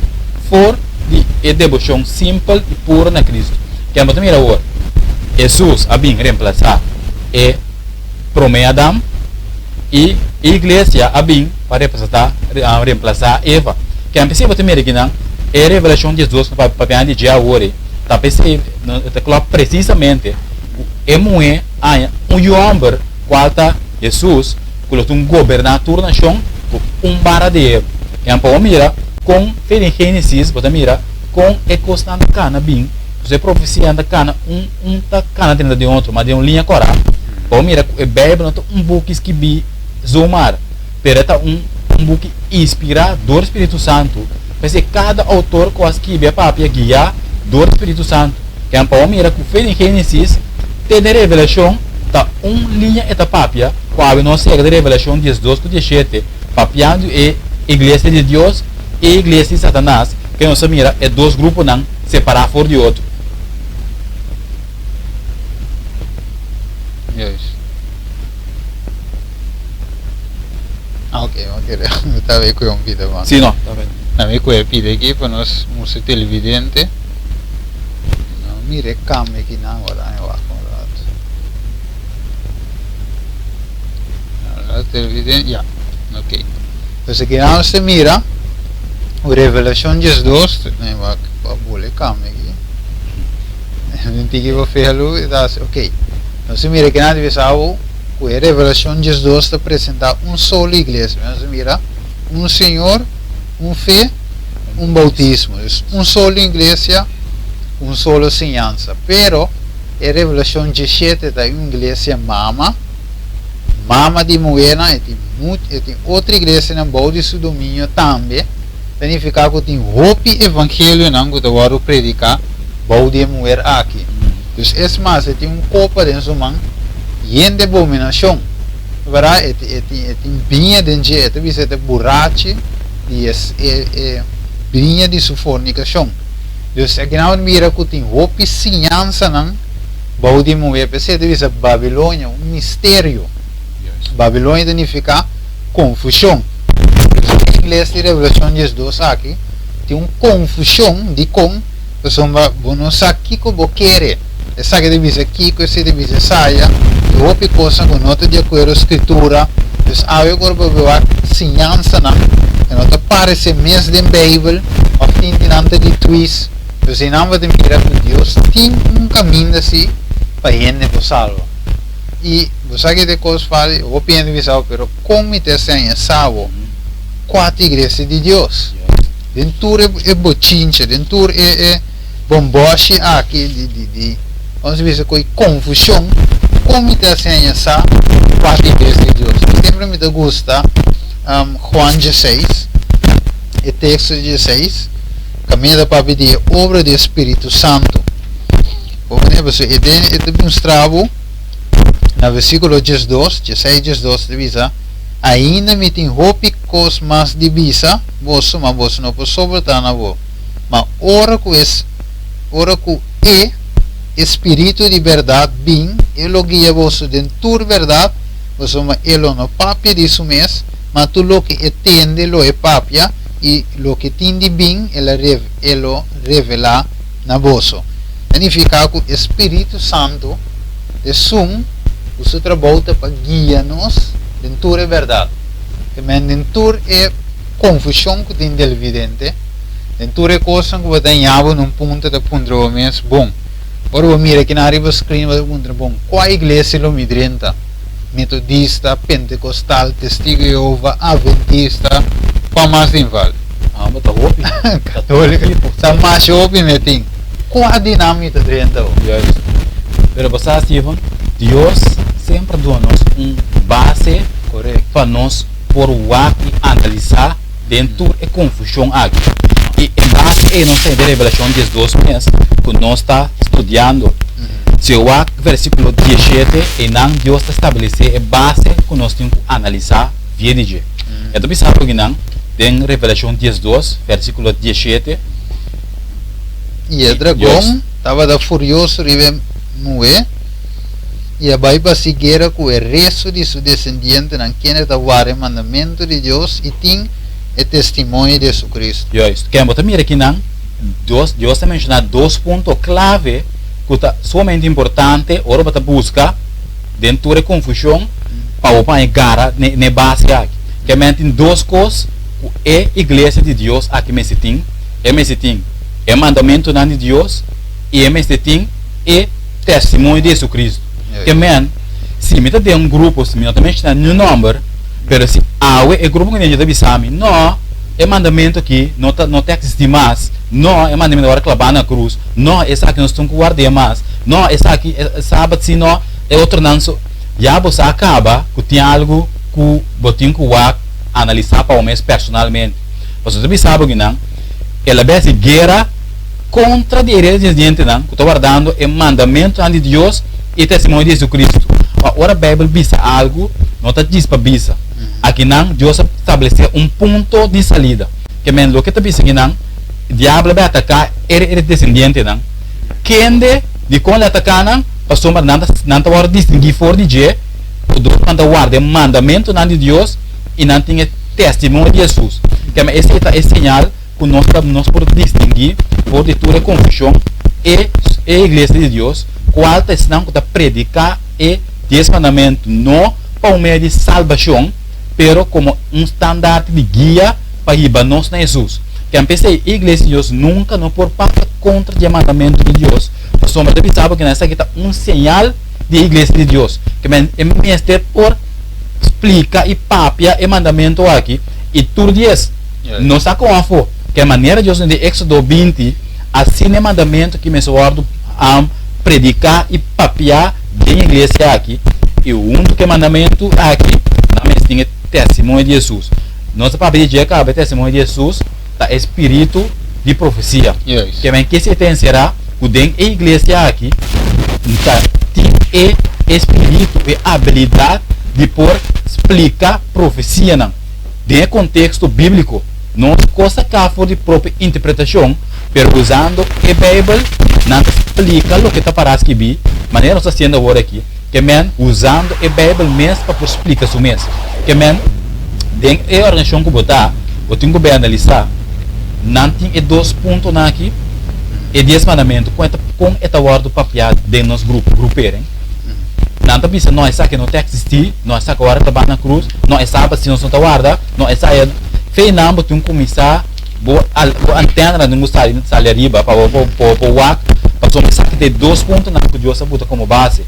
for di e deboshon simpel i puru na Kristu. Ken bo ta mira awor? Hesus a bin remplasá e promé Adam i e iglesia a bin pa representá, remplasá Eva. Ken p'esei bo ta mira kinan? E Revelashon 12 ku papiando di dje awor ei, ta p'esei ta klòp presisamente ku e muhé haña un yu hòmber kual ta Hesus ku lo tin goberná tur nashon ku un bara di heru. Ken pa bo mira kon fe den Génesis bo ta mira kon e kosnan ta kana bin, pues e profesianan ta kana un un ta kana drenta den otro, ma den un liña kòrá. Pa bo mira ku e Beibel no ta un buki skibí zomaar, pero e ta un un buki inspirá dor Spiritu Santu. P'esei kada outor ku a skibi a papia guiá dor Spiritu Santu. Ken pa bo mira ku fe den Génesis te den Revelashon ta un liña e ta papia, ku awe nos yega den Revelashon 12 ku 17, papiando e iglesia di Dios i e iglesia di Satanas, ke nos a mira e dos gruponan separá for di otro. Juist. Ah, ok, mi kere, mi ta bay cu un pida man. Sí, no, ta bay. Na mi cu e pida aki pa nos mustra televidente. No mira e cambio aki nan ahora, ay wak un rato. La televidente, ya, ok. Pues aki nan nos ta mira Revelacion 12, ay wak, pa bole cambio aki. Un tiki pa fehelu i ta hasi ok. Nos a mira kinan di bisa awo ku e Revelashon 12 ta presentá un solo iglesia. Nos a mira un Señor, un fe, un boutismo. Dus un solo iglesia, un solo siñansa. Pero e Revelashon 17 ta un iglesia mama, mama di muhernan, e tin e tin otro iglesianan bou di su dominio tambe. Ta nifiká ku tin hopi evangelionan ku ta wòrdu prediká bou di e muher aki. Dus es mas, e tin un kopa den su man yen di abominashon. Bèrdat? E tin, e tin, e tin biña den dje. E ta bisa e ta burachi di e, e, e biña di su fornikashon. Dus akinan bo mira ku tin hopi siñansanan bou di e muher. P'esei e ta bisa Babilonia, un misterio. Babilonia ta nifiká konfushon. Dus den ingles di Revelashon 12 aki tin un konfushon dikon. Pasobra bo no sa kiko bo kere. Esaki ta bisa kiko, esei ta bisa esaya, i hopi kosnan ku no ta di akuerdo Skritura. Dus awe ora bo wak siñansanan e no ta parese mes den Beibel òf tin di nan ta di twis. Dus einan bo ta mira ku Dios tin un kaminda si pa hende por salba. I bo sa ke ta e kos fásil, hopi hende bisa bo, pero kon mi ta siña sa bo kua ta iglesia di Dios? Den tur e bochincha, den tur e bomboshi aki di, di, di, vamos a bisa cu e confusion, con mi ta haci sa cua ta iglesia di Dios? Semper mi ta gusta um, Juan 16, e texto di 16, caminda ta papia di e obra di e Spiritu Santo. Por ejemplo, e den, e ta mustra bo na versículo 12, 16, 12, ta bisa, Ainda mi tin hopi kos mas di bisa boso, ma boso no por soportá na bo. Ma ora ku es, ora ku E, e Spiritu di bèrdat, bin, E lo guia boso den tur bèrdat, pasobra E lo no papia di Su mes, ma tur loke E tende lo E papia, i loke tin di bin El a E lo revelá na boso. Ta nifiká ku e Spiritu Santu ta esun ku su trabou ta pa guia nos den tur e bèrdat. Te men den tur e konfushon ku tin del vidente, den tur e kosnan ku bo ta haña bo na un punto ta puntra bo mes, Bon, Ora bo mira kinan riba screen bo ta puntra bon kua iglesia lo mi drenta? Metodista, Pentecostal, Testigo di Jehova, Adventista, kua mas tin fal? Ah, bo ta hopi. Católico. Ta masha hopi mi tin. Kua di nan mi ta drenta bo? Juist. Pero bo sa Steven, Dios semper duna nos un base Correcto. pa nos por wak i analisá den tur e konfushon aki. I e base ei nos ta den Revelashon 12 mes ku nos ta studiando. Si bo wak versíkulo 17, einan Dios ta establesé e base ku nos tin ku analisá via di dje. E ta bisa lokinan den Revelashon 12, versíkulo 17. I e dragon tabata furioso riba e muhé i a bai basi guera ku e resto di su desendientenan kende ta warda e mandamentu di Dios i tin e testimonio di Jesucristo. Juist. Ken bo ta mira kinan? Dios, Dios ta menshoná dos punto klave ku ta sumamente importante ora bo ta buska den tur e konfushon pa bo paña gara n'e base aki. Ke men tin dos kos ku e iglesia di Dios aki mester tin, e mester tin e mandamentunan di Dios i e mester tin e testimonio di Jesucristo. Ke men, si mi ta den un grupo, si mi no ta menshoná niun nòmber, pero si awe e grupo ku mi ta bisa mi, No, e mandamentu aki no ta no ta eksistí mas, no, e mandamentu awor a klabá na krus, no, esaki nos tin ku ward'é mas, no, esaki, e sabat si no, e otronan so. Ya bo sa kaba ku tin algu ku bo tin ku wak analisá pa bo mes personalmente. Pasobra ta bisa bo kinan, el a bes di guera kontra di e residentenan ku ta wardando e mandamentunan di Dios i e testimonio di Jesucristo. Pa ora Beibel bisa algu, no ta djis pa bisa. Akinan Dios a stablesé un punto di salida. Ke men loke ta bisa kinan, Diablo a bai ataká e desendientenan. Kende, dikon el a ataká nan? Pasobra nan ta nan ta wòrdu distinguí for di dje, dor ku nan ta warda e mandamentunan di Dios i nan tin e testimonio di Hesus. Ke men esei ta e señal ku nos ta nos por distinguí for di tur e konfushon e e iglesia di Dios, kual ta esnan ku ta prediká e Dies Mandamentu no pa un medio di salbashon, pero komo un standarte di guia pa hiba nos na Hesus. Ken p'esei e iglesia di Dios nunka no por papia kontra di e mandamentu di Dios, pasobra ta bisa bo ku esaki ta un señal di e iglesia di Dios. Ke men e mester por splika i papia e mandamentu aki i tur dies. No sa kon afó. Ke manera Dios den Éxodo 20, asina e mandamentu ki mester wòrdu prediká i papiá den iglesia aki, i huntu ku e mandamentu aki nan mester tin e testimonio di Hesus. Nos ta papia di dje kaba e testimonio di Hesus ta e spiritu di profesia. Ke men ke si ta enserá ku den e iglesia aki ta tin e espiritu, e abilidat di por splika profesianan. Den e konteksto bíbliko, no kos saká for di propio interpretashon, pero usando e Beibel, nan ta splika loke ta pará skibí, manera nos ta hasiendo awor aki, ke men usando e Beibel mes pa por splika su mes. Ke men, den e organisashon ku bo ta, bo tin ku bai analisá, nan tin e dos puntonan aki, e Dies Mandamentu, kon e ta, kon e ta wòrdu papiá den nos grupo, grupering. Nan ta bisa, no, esaki no ta eksistí. No a saka ora ta ban na krus, no e sabat si nos no ta warda, no e sa e fe nan bo tin kuminsá bo al bo antena nan tin ku sali sali ariba pa bo por por por wak pasobra esaki ta e dos puntonan ku Dios a buta komo base.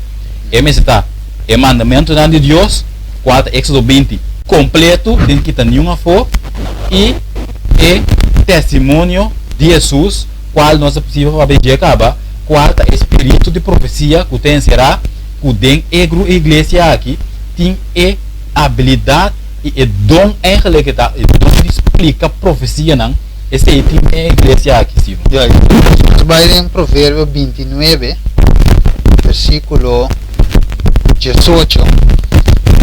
E mester ta e mandamentunan di Dios kual ta Éxodo 20 kompletu sin kita niun afó i e testimonio di Hesus kual nos a siba papia dje kaba kual ta e spiritu di profesia ku ta enserá ku den e gru iglesia aki tin e abilidat i e don eigenlijk e ta e don di splika profesianan esei tin den e iglesia aki Steven. Ya, nos bai den Proverbio 29 versikulo 18.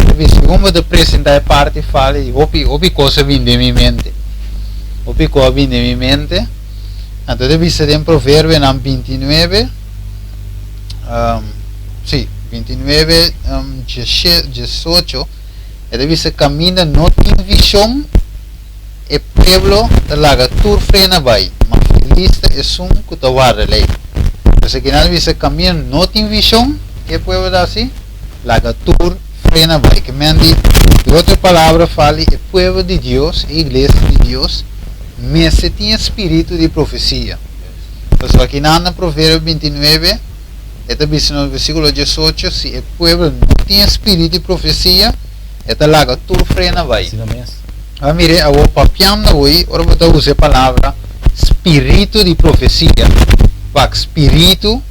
Ta bisa segun bo ta presenta e parti fali hopi hopi kos a bin den mi mente. Hopi kos a bin den mi mente. Anto ta bisa den Proverbionan 29 Sí, 29, 18, e ta bisa kaminda no tin vishon, e pueblo ta laga tur frena bai, ma felis ta esun ku ta warda lei. Pues aki nan ta bisa kaminda no tin vishon, ke e pueblo ta hasi? Laga tur frena bai. Ke men di, di otro palabra fali e pueblo di Dios, e iglesia di Dios, mester tin e spiritu di profesia. Pasobra aki nan na Proverbio 29. E ta bisa na versíkulo 18, si e pueblo no tin spiritu di profesia, e ta laga tur frena bai. Asina mes. Ah, mire, awor papiando awor, ora bo ta usa e palabra spiritu di profesia, wak spiritu,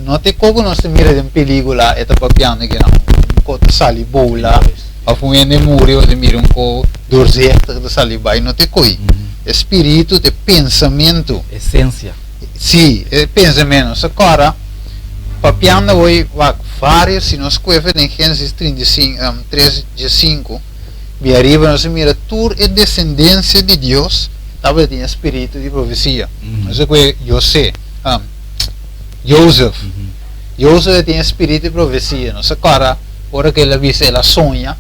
no ta e ku nos ta mira den pelíkula e ta papiando ku nan, un ko ta sali bola, òf un hende muri bo ta mira un ko doorzichtig ta sali bai, no ta e koi. E spiritu ta e pensamentu. Esensia. Sí, e pensamentu. Nos ta kòrda papiando awor, wak, vários, si nos kuefe den Génesis 35, 3, 15, bi ariba nos ta mira tur e desendensia di Dios tabatin e spiritu di profesia. Nos ta kue José, Joseph. Joseph tin e spiritu di profesia. Nos ta kòrda ora ku el a bisa el a soña,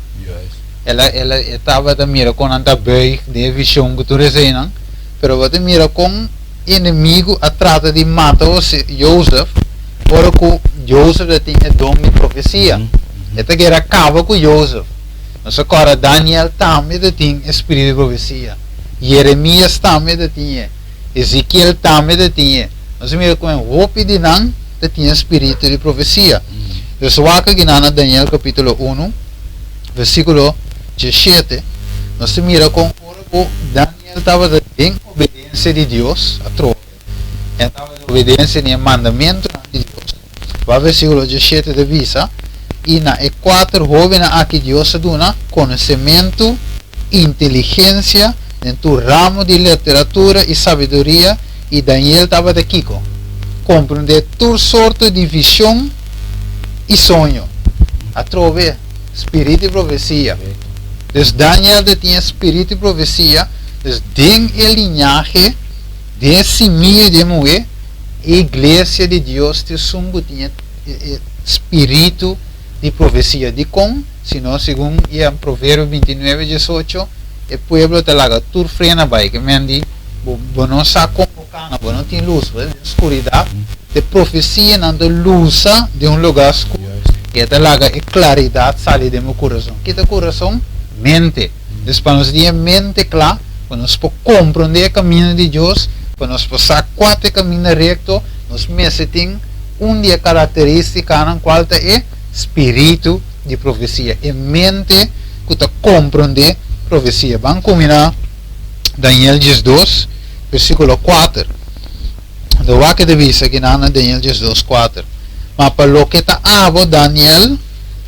el a el a e tabata mira kon nan ta buig den e vishon ku tur eseinan, pero bo ta mira kon enemigu a trata di mata Joseph ora ku Joseph ta tin e don di profesia. E ta kere a kaba ku Joseph. Nos a kòrda Daniel tambe ta tin e spiritu di profesia. Jeremias tambe ta tin e. Ezekiel tambe ta tin e. Nos a mira ku e hopi di nan ta tin e spiritu di profesia. Dus wak aki nan na Daniel kapítulo unu, versíkulo 17, nos ta mira kon ora ku Daniel tabata den obedensia di Dios atrobe, e tabata den obedensia di e mandamentunan di Dios. Wak versíkulo 17 ta bisa, I na e kuater hóbennan aki Dios a duna konosementu, inteligensia den tur ramo di literatura i sabiduria, i Daniel tabata kiko? Komprendé tur sorto di vishon i soño. Atrobe, spiritu di profesia. Dus Daniel ta tin e spiritu di profesia, dus den e liñahe, den e simia di e muhé, e iglesia di Dios ta esun ku tin e spiritu di profesia. Dikon? Sino, segun e Proverbio 29, 18, e pueblo ta laga tur frena bai. Ke men di, bo, bo no sa kon bo kana, bo no tin lus, bo ta den skuridat. E profesianan ta lusa den un lugá skur i e ta laga e klaridat sali den bo kurason. Ki ta kurason? Mente. Dus pa nos tin e mente kla, pa nos por komprondé e kaminda di Dios, pa nos por sa kua ta e kaminda rekto, nos mester tin un di e karakterístikanan kual ta e spiritu di profesia, e mente ku ta komprondé profesia. Ban kuminá Daniel 12, versíkulo 4. Anto wak e ta bisa kinan na Daniel 12, 4. Ma pa loke ta abo, Daniel,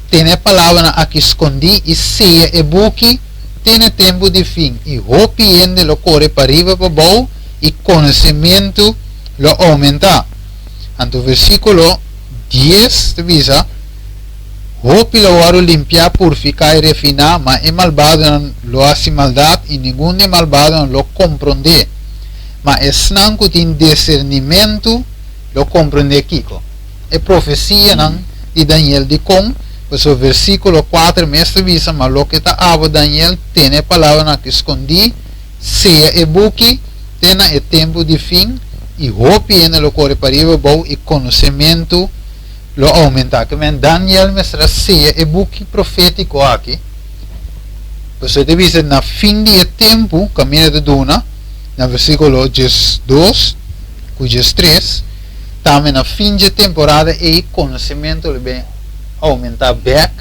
tene e palabranan aki skondí i seya e buki te na e tempu di fin, i hopi hende lo kore pariba pabou i konosementu lo oumentá. Anto versíkulo 10 ta bisa, Hopi lo wòrdu limpiá, purfiká i refiná, ma e malbadonan lo hasi maldat i ningun di e malbadonan lo komprondé. Ma esnan ku tin disernimentu lo komprondé kiko? E profesianan di Daniel. Dikon? Pasobra versíkulo 4 mes ta bisa, Ma loke ta abo, Daniel, tene e palabranan aki skondí, seya e buki te na e tempu di fin, i hopi hende lo kore pariba abou i konosementu lo oumentá. Ke men Daniel mester a seya e buki profétiko aki, pasobra e ta bisa na fin di e tempu, kaminda ta duna na versíkulo 12 ku 13, tambe na fin dje temporada ei konosementu lo bin oumentá bèk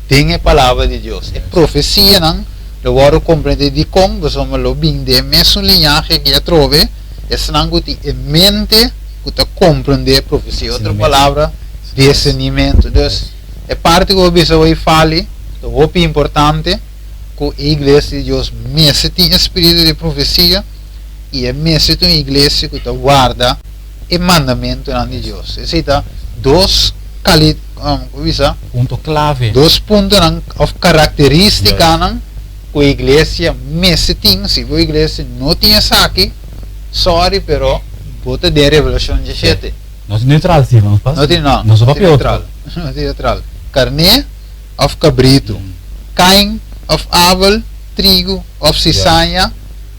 den e Palabra di Dios. E profesianan lo wòrdu komprendé. Dikon? Pasobra lo bin den e mesun liñahe ki atrobe esnan ku tin e mente ku ta komprendé profesia. Otro palabra, disernimentu. Dus, e parti ku bo bisa hoy Fali ta hopi importante, ku e iglesia di Dios mester tin e spiritu di profesia i e mester ta un iglesia ku ta warda e mandamentunan di Dios. Esei ta dos kali, ku bisa? Punto klave. Dos puntonan òf karakterístikanan ku e iglesia mester tin. Si bo iglesia no tin esaki, sorry pero bo ta den Revelashon 17. No tin neutral si, no No tin, no. No so papia otro. No tin neutral. Karné òf kabritu, Kain òf Abel, trigu òf sisaña,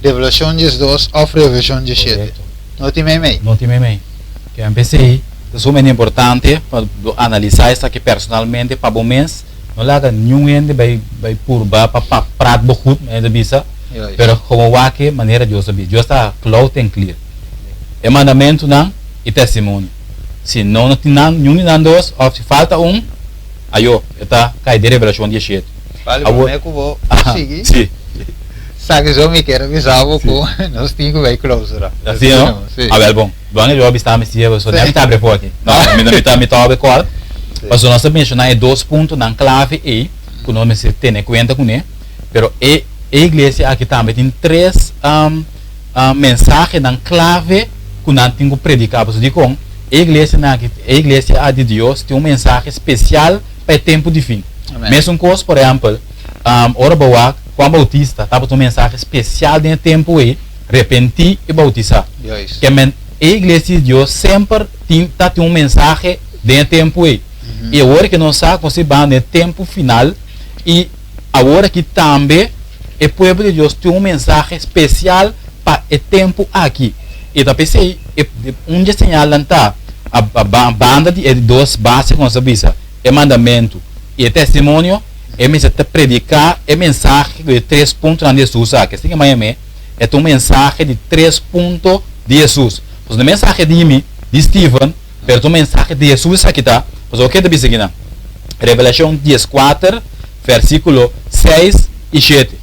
Revelashon 12 òf Revelashon 17. No tin meimei. No tin meimei. Ke p'esei ta sumamente importante pa bo analisá esaki personalmente pa bo mes. No laga niun hende bai bai purba pa pa praat bo goed, manera ta bisa, pero komo wak e manera Dios ta bisa. Dios ta klout en clear. E mandamentunan i testimonio. Si no no tin nan, niun di nan dos, òf si falta un, ayo, e ta kai den Revelashon diesshete. Vale, Awor, promé ku bo aha, sigui, si. sa ki so mi kier a bisa bo ku nos tin ku bai klousura. Así no? Si. Awel bon, Duan yo a bisa mi si so mi ta abri for aki. No, mi mi ta mi ta abri kort. Pasobra nos a menshoná e dos puntonan klave ei ku nos mester tene kuenta kuné, pero e e iglesia aki tambe tin tres mensahenan klave ku nan tin ku prediká. Pasobra dikon? E iglesianan aki, e iglesia di Dios tin un mensahe spesial pa e tempu di fin. Mesun kos, por ehèmpel, ora bo wak Juan Bautista tabata un mensahe spesial den e tempu ei, Repentí i boutisá. Ke men, e iglesia di Dios semper tin ta tin un mensahe den e tempu ei. I awor ke nos sa kon si ban den e tempu final, i awor aki tambe e pueblo di Dios tin un mensahe spesial pa e tempu aki. I ta p'esei e un di e señalnan ta, a banda di e dos base ku nos a bisa, e mandamentu i e testimonio, e mester ta prediká e mensahe ku e tres puntonan di Hesus aki. Asina ke maña e ta un mensahe di tres punto di Hesus. Pasobra no e mensahe di mi, di Steven, pero ta un mensahe di Hesus esaki ta. Pasobra oke ta bisa akinan? Revelashon dieskuater, versíkulo seis i shete.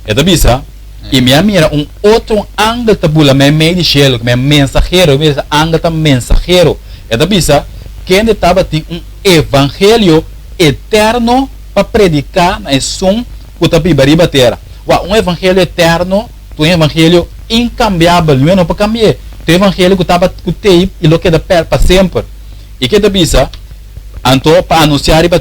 E ta bisa, I mi a mira un otro angel ta bula meimei di shelu, ku mi a mensahero, mi bisa angel ta mensahero. E ta bisa, kende tabatin un evangelio eterno pa prediká na esun ku ta biba riba tera. Wak, un evangelio eterno ta un evangelio inkambiabel, niun e no por kambi'é. Ta un evangelio ku tabata ku t'ei i lo keda per pa semper. I ke ta bisa anto pa anunsiá riba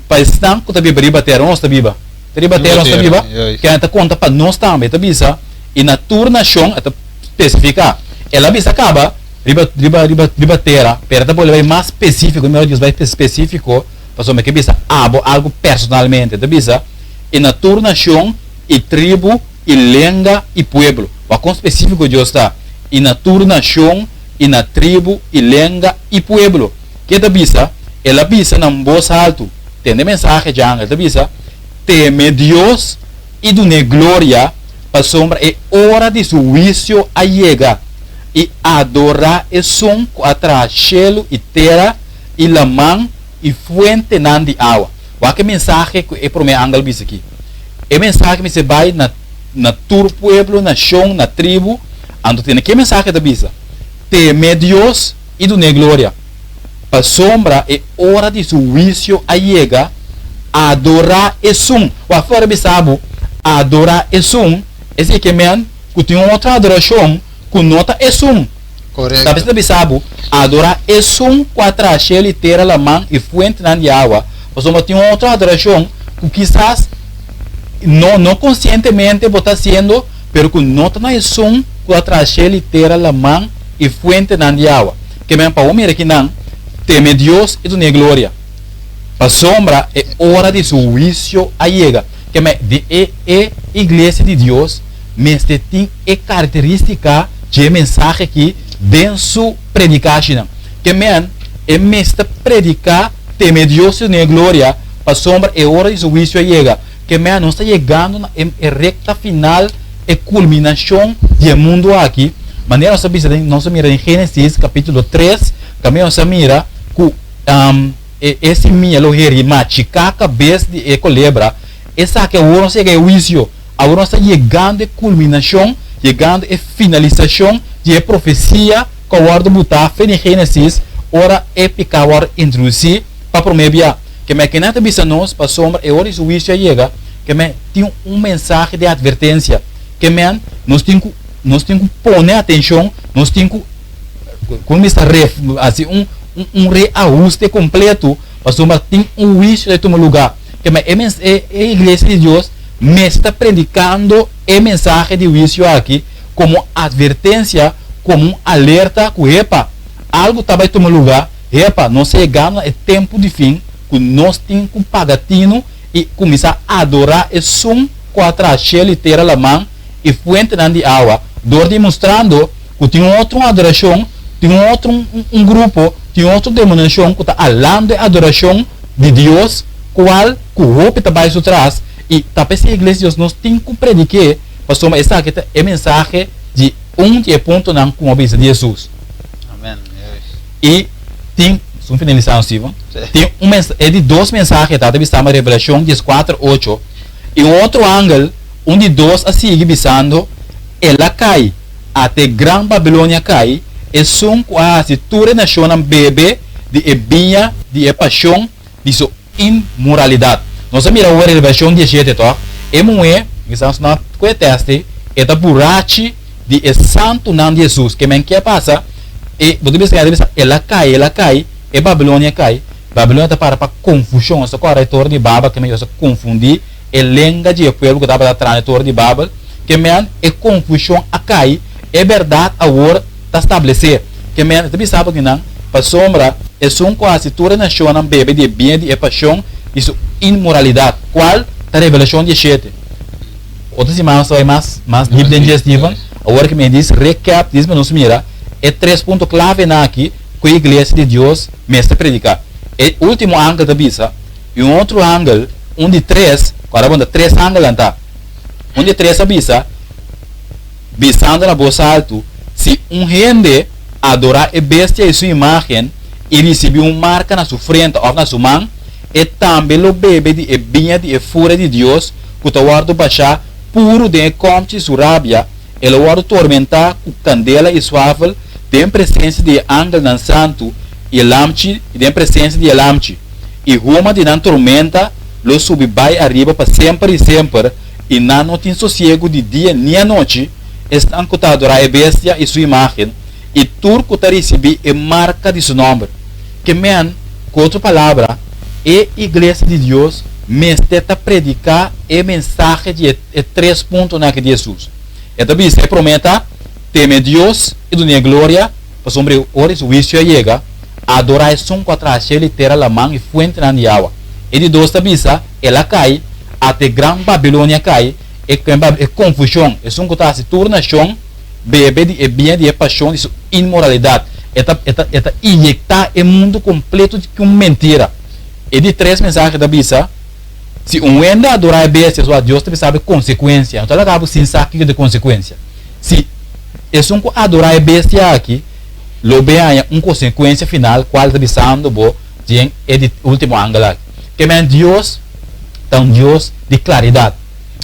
pa esnan ku ta biba riba tera? Nos ta biba riba tera, nos ta biba? Ke ta konta pa nos tambe. E ta bisa, i na tur nashon, e ta spesifiká. El a bisa kaba riba riba riba riba tera, pero e ta bolbe bai mas spesífiko. Mihor Dios bai spesífiko pasobra mi ke bisa abo algu personalmente. E ta bisa. I na tur nashon i tribu i lenga i pueblo. Wak kon spesífiko Dios ta, I na tur nashon i na tribu i lenga i pueblo. Ke ta bisa? El a bisa na un bos haltu, tende mensahe dja, el ta bisa, Teme Dios i dun'é gloria, pasobra e ora di su huisio a yega, i adorá Esun ku a traha shelu i tera i laman i fuentenan di awa. Wak e mensahe ku e promé angel bisa aki. E mensahe mester bai na na tur pueblo, nashon, na tribu. Anto tene ke mensahe ta bisa, Teme Dios i dun'é gloria, pasobra e ora di su huisio a yega, adorá esun. Wak for a bisa bo, adorá esun, esei ke men ku tin un otro adorashon ku no ta esun. Korekto. Ta ta bisa bo, adorá esun ku a traha shelu i tera, laman i fuentenan di awa, pasobra tin un otro adorashon ku kisas no no konsientemente bo ta hasiendo, pero ku no ta na esun ku a traha shelu i tera, laman i fuentenan di awa. Ke men pa bo mira kinan, teme Dios i dun'é gloria, pasobra e ora di su huisio a yega. Ke men di e e iglesia di Dios mester tin e karakterístika dje mensahe akí den su predikashinan. Ke men, e mester prediká teme Dios i dun'é gloria, pasobra e ora di su huisio a yega. Ke men, nos ta yegando na e rekta final, e kulminashon di e mundu akí. Manera nos a bisa den, nos a mira den Génesis kapítulo tres, kaminda nos a mira ku e simia lo heri machiká kabes di e kolebra, esaki awor nos a yega e huisio. Awor nos ta yegando e kulminashon, yegando e finalisashon di e profesia ku a wòrdu butá fe den Génesis ora e piká wòrdu introdusí pa promé bia. Kemey kinan ta bisa nos pasobra e ora di su huisio a yega, kemey tin un mensahe di atvertensia. Kemey nos tin ku nos tin ku pone atenshon, nos tin ku kuminsá hasi un un reahuste kompleto pasobra tin un huisio ta tuma lugá. Kemey e e iglesia di Dios Mester ta predicando e mensahe di huicio aki como advertencia, como un alerta cu hepa, algo ta bay tuma luga, hepa, nos ta yegando na e tempo di fin cu nos tin cu paga tino y cuminsa adora esun cu a traha cielo y tera, laman y fuentenan di awa, dor di mustrando cu tin otro un adoracion, tin otro un grupo, tin otro denominacion cu ta alando e adoracion di Dios, cual cu hopi ta bay su tras, y ta p'esey Iglesia di Dios nos tin cu predique, pasobra esaki ta e mensahe di un di e puntonan cu a bisa di Jesus. Amen. I tin, sun finalisá Steven, tin un mens e di dos mensahe ta ta bisando Revelashon dieskuater ocho, i un otro angel, un di dos a sigui bisando, El a kai, ata e gran Babilonia a kai, esun ku a hasi tur e nashonnan bebe di e biña di e pashon di su inmoralidat. Nos a mira awor Revelashon diesshete tòg? E muhé, kisas no ku e tèst ei, e ta burachi di e santunan di Hesus. Ke men ke pasa? E, bo ta bisa ke a ta bisa, El a kai, el a kai, e Babilonia a kai. Babilonia ta para pa konfushon. Nos ta kòrda e Toren di Babel, ke men Dios a konfundí e lenga di e pueblo ku tabata traha na e Toren di Babel. Ke men e konfushon a kai, e bèrdat awor ta stablesé. Ke men e ta bisa bo kinan, Pasobra esun ku hasi tur e nashonnan bebe di e biña di e pashon di su inmoralidat, kual ta Revelashon diesshete. Otro siman nos ta bai mas mas dip den dje, Steven. Awor ke mi dis recap, dis pa nos mira e tres punto klavenan aki ku e iglesia di Dios mester prediká. E ultimo angel ta bisa, i un otro angel, un di tres, ku ora bo ta tres angelnan ta, un di e tres a bisa, bisando na bos altu, Si un hende adorá e bestia i su imágen i risibí un marka na su frenta òf na su man, e tambe lo bebe di e biña di e furia di Dios ku ta wòrdu bashá puru den e kòmchi di su rabia, e lo wòrdu tormentá ku kandela i suafel den presensia di e angelnan santu i e Lamchi i den presensia di e Lamchi. I huma di nan tormenta lo subi bai ariba pa semper i semper, i nan no tin sosiegu di dia ni anochi, esnan ku ta adorá e bestia i su imágen, i tur ku ta risibí e marka di su nòmber. Ke men, ku otro palabra, e iglesia di Dios mester ta prediká e mensahe di e tres puntonan aki di Hesus. E ta bisa, e promé ta, teme Dios i dun'é gloria, pasobra e ora di su huisio a yega, adorá esun ku a traha shelu i tera, laman i fuentenan di awa. E di dos ta bisa, El a kai, ata e gran Babilonia a kai, e e konfushon, esun ku ta hasi tur nashon bebe di e biña di e pashon di su inmoralidat. E ta e ta e ta iyektá e mundu kompleto di un mentira. E di tres mensahe ta bisa, Si un hende adorá e bestia, so a Dios ta bisa bo e konsekuensia. No ta laga bo sin sa kiko ta e konsekuensia. Si esun ku adorá e bestia aki lo be haña un konsekuensia final kual ta bisando bo den e di último angel aki. Ke men Dios ta un Dios di klaridat.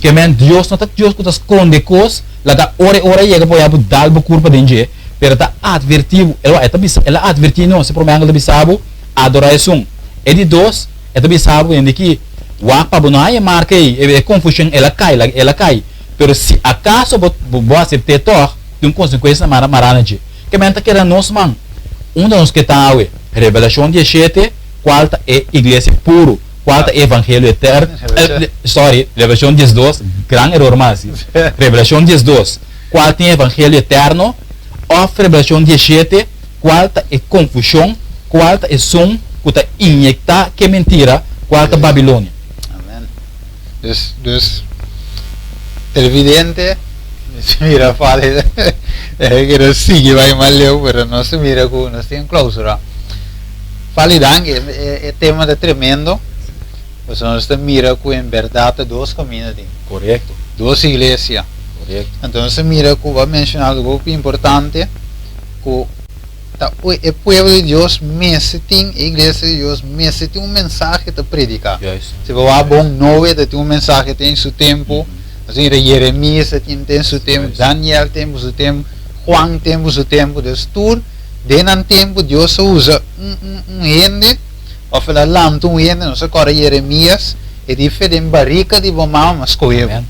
Ke men Dios no ta Dios ku ta skonde kos laga ora e ora yega pa bo ya bo dal bo kurpa den dje, pero ta atvertí bo. E ta bisa, el a atvertí nos, e promé angel ta bisa bo, adorá esun. E di dos, e ta bisa bo hende ki wak pa bo no haña e marka ei, e konfushon el a kai, el a kai. Pero si akaso bo bo asept'é tòg, tin un konsekuensia mara mará na dje. Ke men ta keda nos man. Unda nos ke ta awe? Revelashon diesshete, kual ta e iglesia puru, kual ta e evangelio eterno, sorry, Revelashon diesdos, gran eror mi hasi, Revelashon diesdos, kual tin e evangelio eterno, òf Revelashon diesshete, kual ta e konfushon, kual ta esun ku ta inyektá ke mentira, kual ta Babilonia. Amen. Dus, dus, televidente, mi mira fale, e kere sigui bai mas leu, pero nos ta mira ku nos tin klousura. Fale danki, e tema ta tremendo, pasobra nos ta mira ku en bèrdat ta dos kaminda tin. Korekto. Dos iglesia. Korekto. Anto nos ta mira ku bo a menshoná algu hopi importante, ku Ta e pueblo di Dios mester tin, e iglesia di Dios mester tin un mensahe ta prediká. Si bo wak bon, Noe ta tin un mensahe den su tempu, nos mira Jeremias ta tin den su tempu, Daniel tin su tempu, Juan tin su tempu. Dus tur den nan tempu Dios a usa un un un hende òf el a lanta un hende, nos a kòrda Jeremias, e di fe den barika di bo mama mi a skohe bo.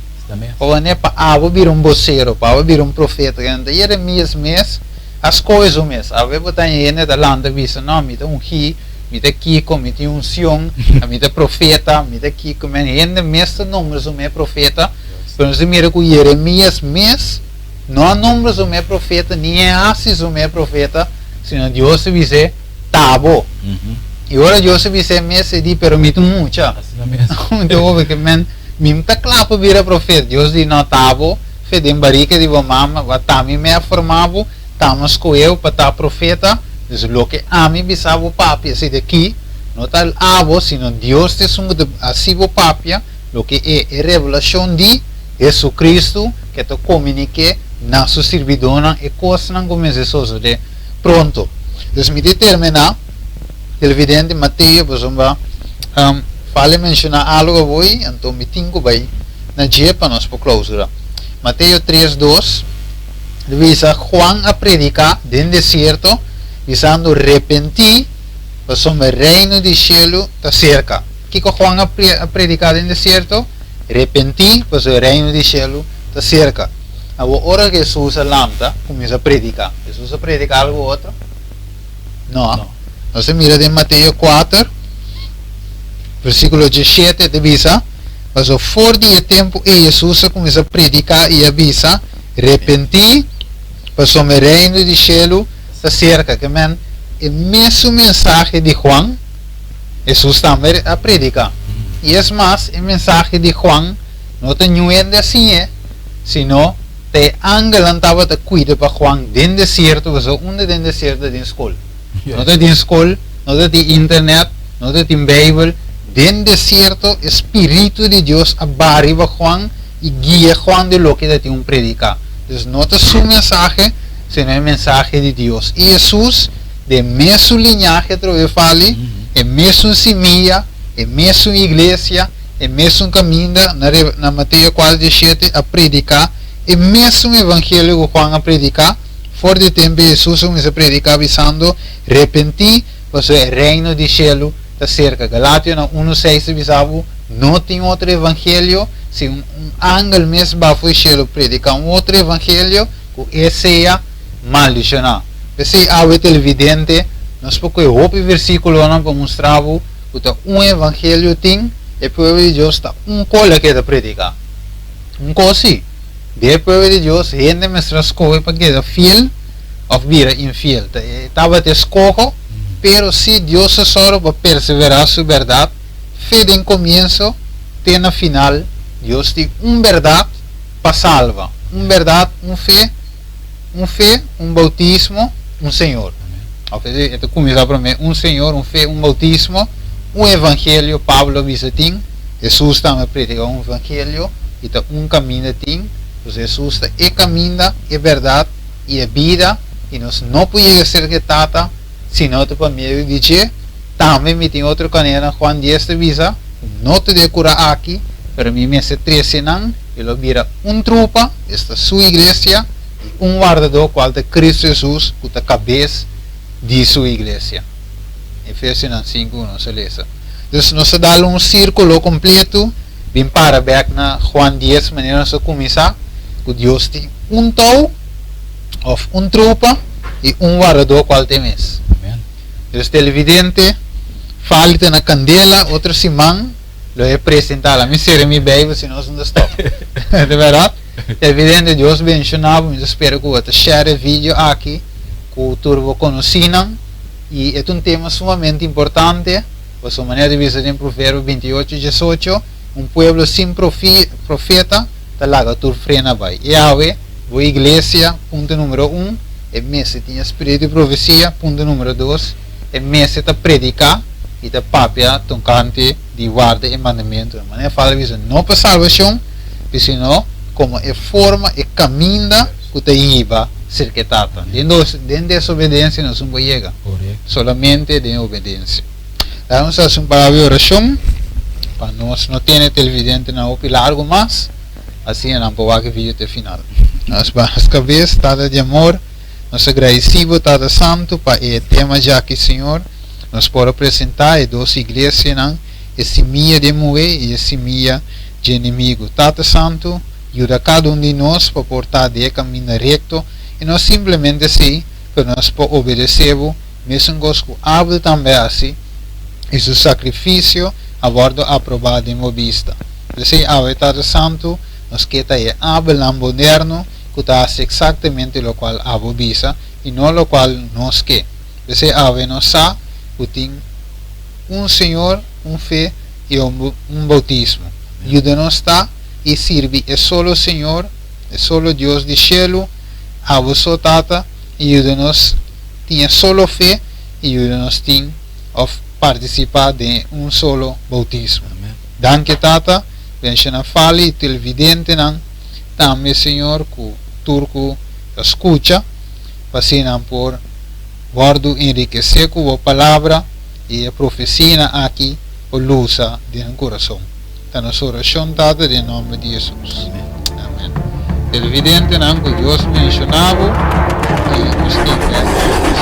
Pasobra pa abo bira un bosero, pa abo bira un profeta. Jeremias mes. A skohe su mes. Awe bo ta hende ta lanta bisa, No, mi ta ungí, mi ta kiko, mi tin unsion, mi ta profeta, mi ta kiko. Men hende mes ta nombra su mes profeta, pero nos ta mira ku Jeremias mes no a nombra su mes profeta, ni e hasi su mes profeta, sino Dios a bis'é, Ta bo. I ora Dios a bis'é mes, e di, Pero mi ta un mucha. Men, mi no ta kla pa bira profeta. Dios di, No, ta bo. Fe den barika di bo mama, bo a ta mi mea forma bo, ta mi a skohe bo pa ta profeta, dus loke ami bisa bo papia si di aki, no ta abo, sino Dios ta esun ku ta hasi bo papia loke e e revelashon di Hesu-Kristu ke ta komuniké na su sirbidónan e kosnan ku mester sosodé pronto. Dus mi ta terminá, televidente, Mateo, pasobra Fale menshoná algu awor, anto mi tin ku bai na dje pa nos por klousura. Mateo tres dos, ta bisa, Juan a prediká den desierto, bisando, Repentí, pasobra e reino di shelu ta serka. Kiko Juan a prediká den desierto? Repentí, pasobra e reino di shelu ta serka. Awor, ora ku Hesus a lanta, kuminsá prediká. Hesus a prediká algu otro? No. Nos ta mira den Mateo kuater, versíkulo diesshete, ta bisa, Pasobra for di e tempu ei Hesus a kuminsá prediká i a bisa, Repentí, pasobra e Reino di shelu ta serka. Ke men, e mesun mensahe di Juan, Hesus tambe a prediká. I es mas, e mensahe di Juan no ta niun hende a siñ'é, sino ta e angelnan tabata kuida pa Juan den desierto, pasobra unda den desierto ta den skol. No ta tin skol, no ta tin internet, no ta tin Beibel. Den desierto e spiritu di Dios a baha riba Juan i guia Juan den loke ta tin un prediká. Dus no ta su mensahe, sino e mensahe di Dios. I Hesus, den mesun liñahe atrobe fali, e mesun simia, e mesun iglesia, e mesun kaminda, na na Mateo kuater dieshete a prediká e mesun evangelio ku Juan a prediká. For di tempu Hesus a kuminsá prediká bisando, Repentí, pasobra e Reino di shelu ta serka. Galationan unu seis ta bisa bo, No tin otro evangelio, si un angel mes baha for di shelu prediká un otro evangelio, ku e sea maldishoná. P'esei awe televidente, nos por kohe hopi versíkulonan pa mustra bo ku ta un evangelio tin, e pueblo di Dios ta un kola ke ta prediká. Un kos sí, den e pueblo di Dios hende mester a skohe pa keda fiel òf bira infiel. Ta e tabata e skoho, pero sí Dios a sòru pa perseverá su bèrdat fe den komienso te na final. Dios tin un bèrdat pa salba, un bèrdat, un fe, un fe, un boutismo, un Señor. Òf e ta kuminsá promé, un Señor, un fe, un boutismo, un evangelio, Pablo a bisa tin, Hesus tambe a prediká un evangelio i ta un kaminda tin, pues Hesus ta e kaminda, e bèrdat i e bida i nos no por yega serka e Tata si no ta pa medio di dje. Tambe mi tin otro kanenan, Juan dies ta bisa, no ta di e kura aki, pero mi mester trese nan. E lo bira un trupa, esta su iglesia, i un wardadó, kual ta Kristu Hesus, ku ta kabes di su iglesia. Efesionan sinku ku nos a lesa. Dus nos ta dal un sírkulo kompletu, bin para bèk na Juan dies manera nos a kuminsá, ku Dios tin un tou, òf un trupa, i un wardadó kual ta e mes. Dus televidente, falta na kandela otro siman. Lo e presentá. La mi sera mi Bijbel si nos no ta stop. Di berdad? Evidente Dios benshoná bo. Mi ta spera ku bo ta share e video aki ku tur bo konosínan. I e ta un tema sumamente importante, pasobra manera ta bisa den Proverbio 28, 18, Un pueblo sin profeta ta laga tur frena bai. I awe, bo iglesia, punto numero un, e mester tin e spiritu di profesia, punto numero dos, E mester ta prediká i ta papia tokante di warda e mandamentunan. Manera Fala bisa, no pa salbashon, sino komo e forma, e kaminda ku ta hiba serka e Tata. Den desobedensia nos no por yega, solamente den obedensia. Laga nos hasi un palabra di orashon pa nos no tene televidentenan hopi largu mas, asina nan por wak e video te final. Nos baha nos kabes, Tata di amor. Nos a gradisí Bo, Tata Santu, pa e tema djaki, Señor. Nos por a presentá e dos iglesianan, e simia di e muhé i e simia dje enemigu. Tata Santu, yuda kada un di nos pa por ta den e kaminda rekto, i no simplemente esei, pero nos por obedesé Bo, mesun kos ku Abel tambe a hasi, i su sakrifisio a wòrdu aprobá den Bo bista. P'esei awe, Tata Santu, nos ke ta e Abelnan moderno, ku ta hasi eksaktamente lokual abo bisa i no lokual nos ke. P'esei awe nos sa ku tin un Señor, un fe i un boutismo. Yuda nos ta i sirbi e solo Señor, e solo Dios di shelu, abo so Tata, i yuda nos tin e solo fe i yuda nos tin òf partisipá den e un solo boutismo. Danki Tata, benshoná Fali i televidentenan. Tambe, Señor, ku tur ku ta skucha, pa asina nan por Wòrdu enrikesé ku bo palabra i e profesianan aki por lusa den nan kurason. Ta nos orashon, Tata, den nòmber di Hesus. Amèn. Televidentenan, ku Dios bendishoná bo i nos tin.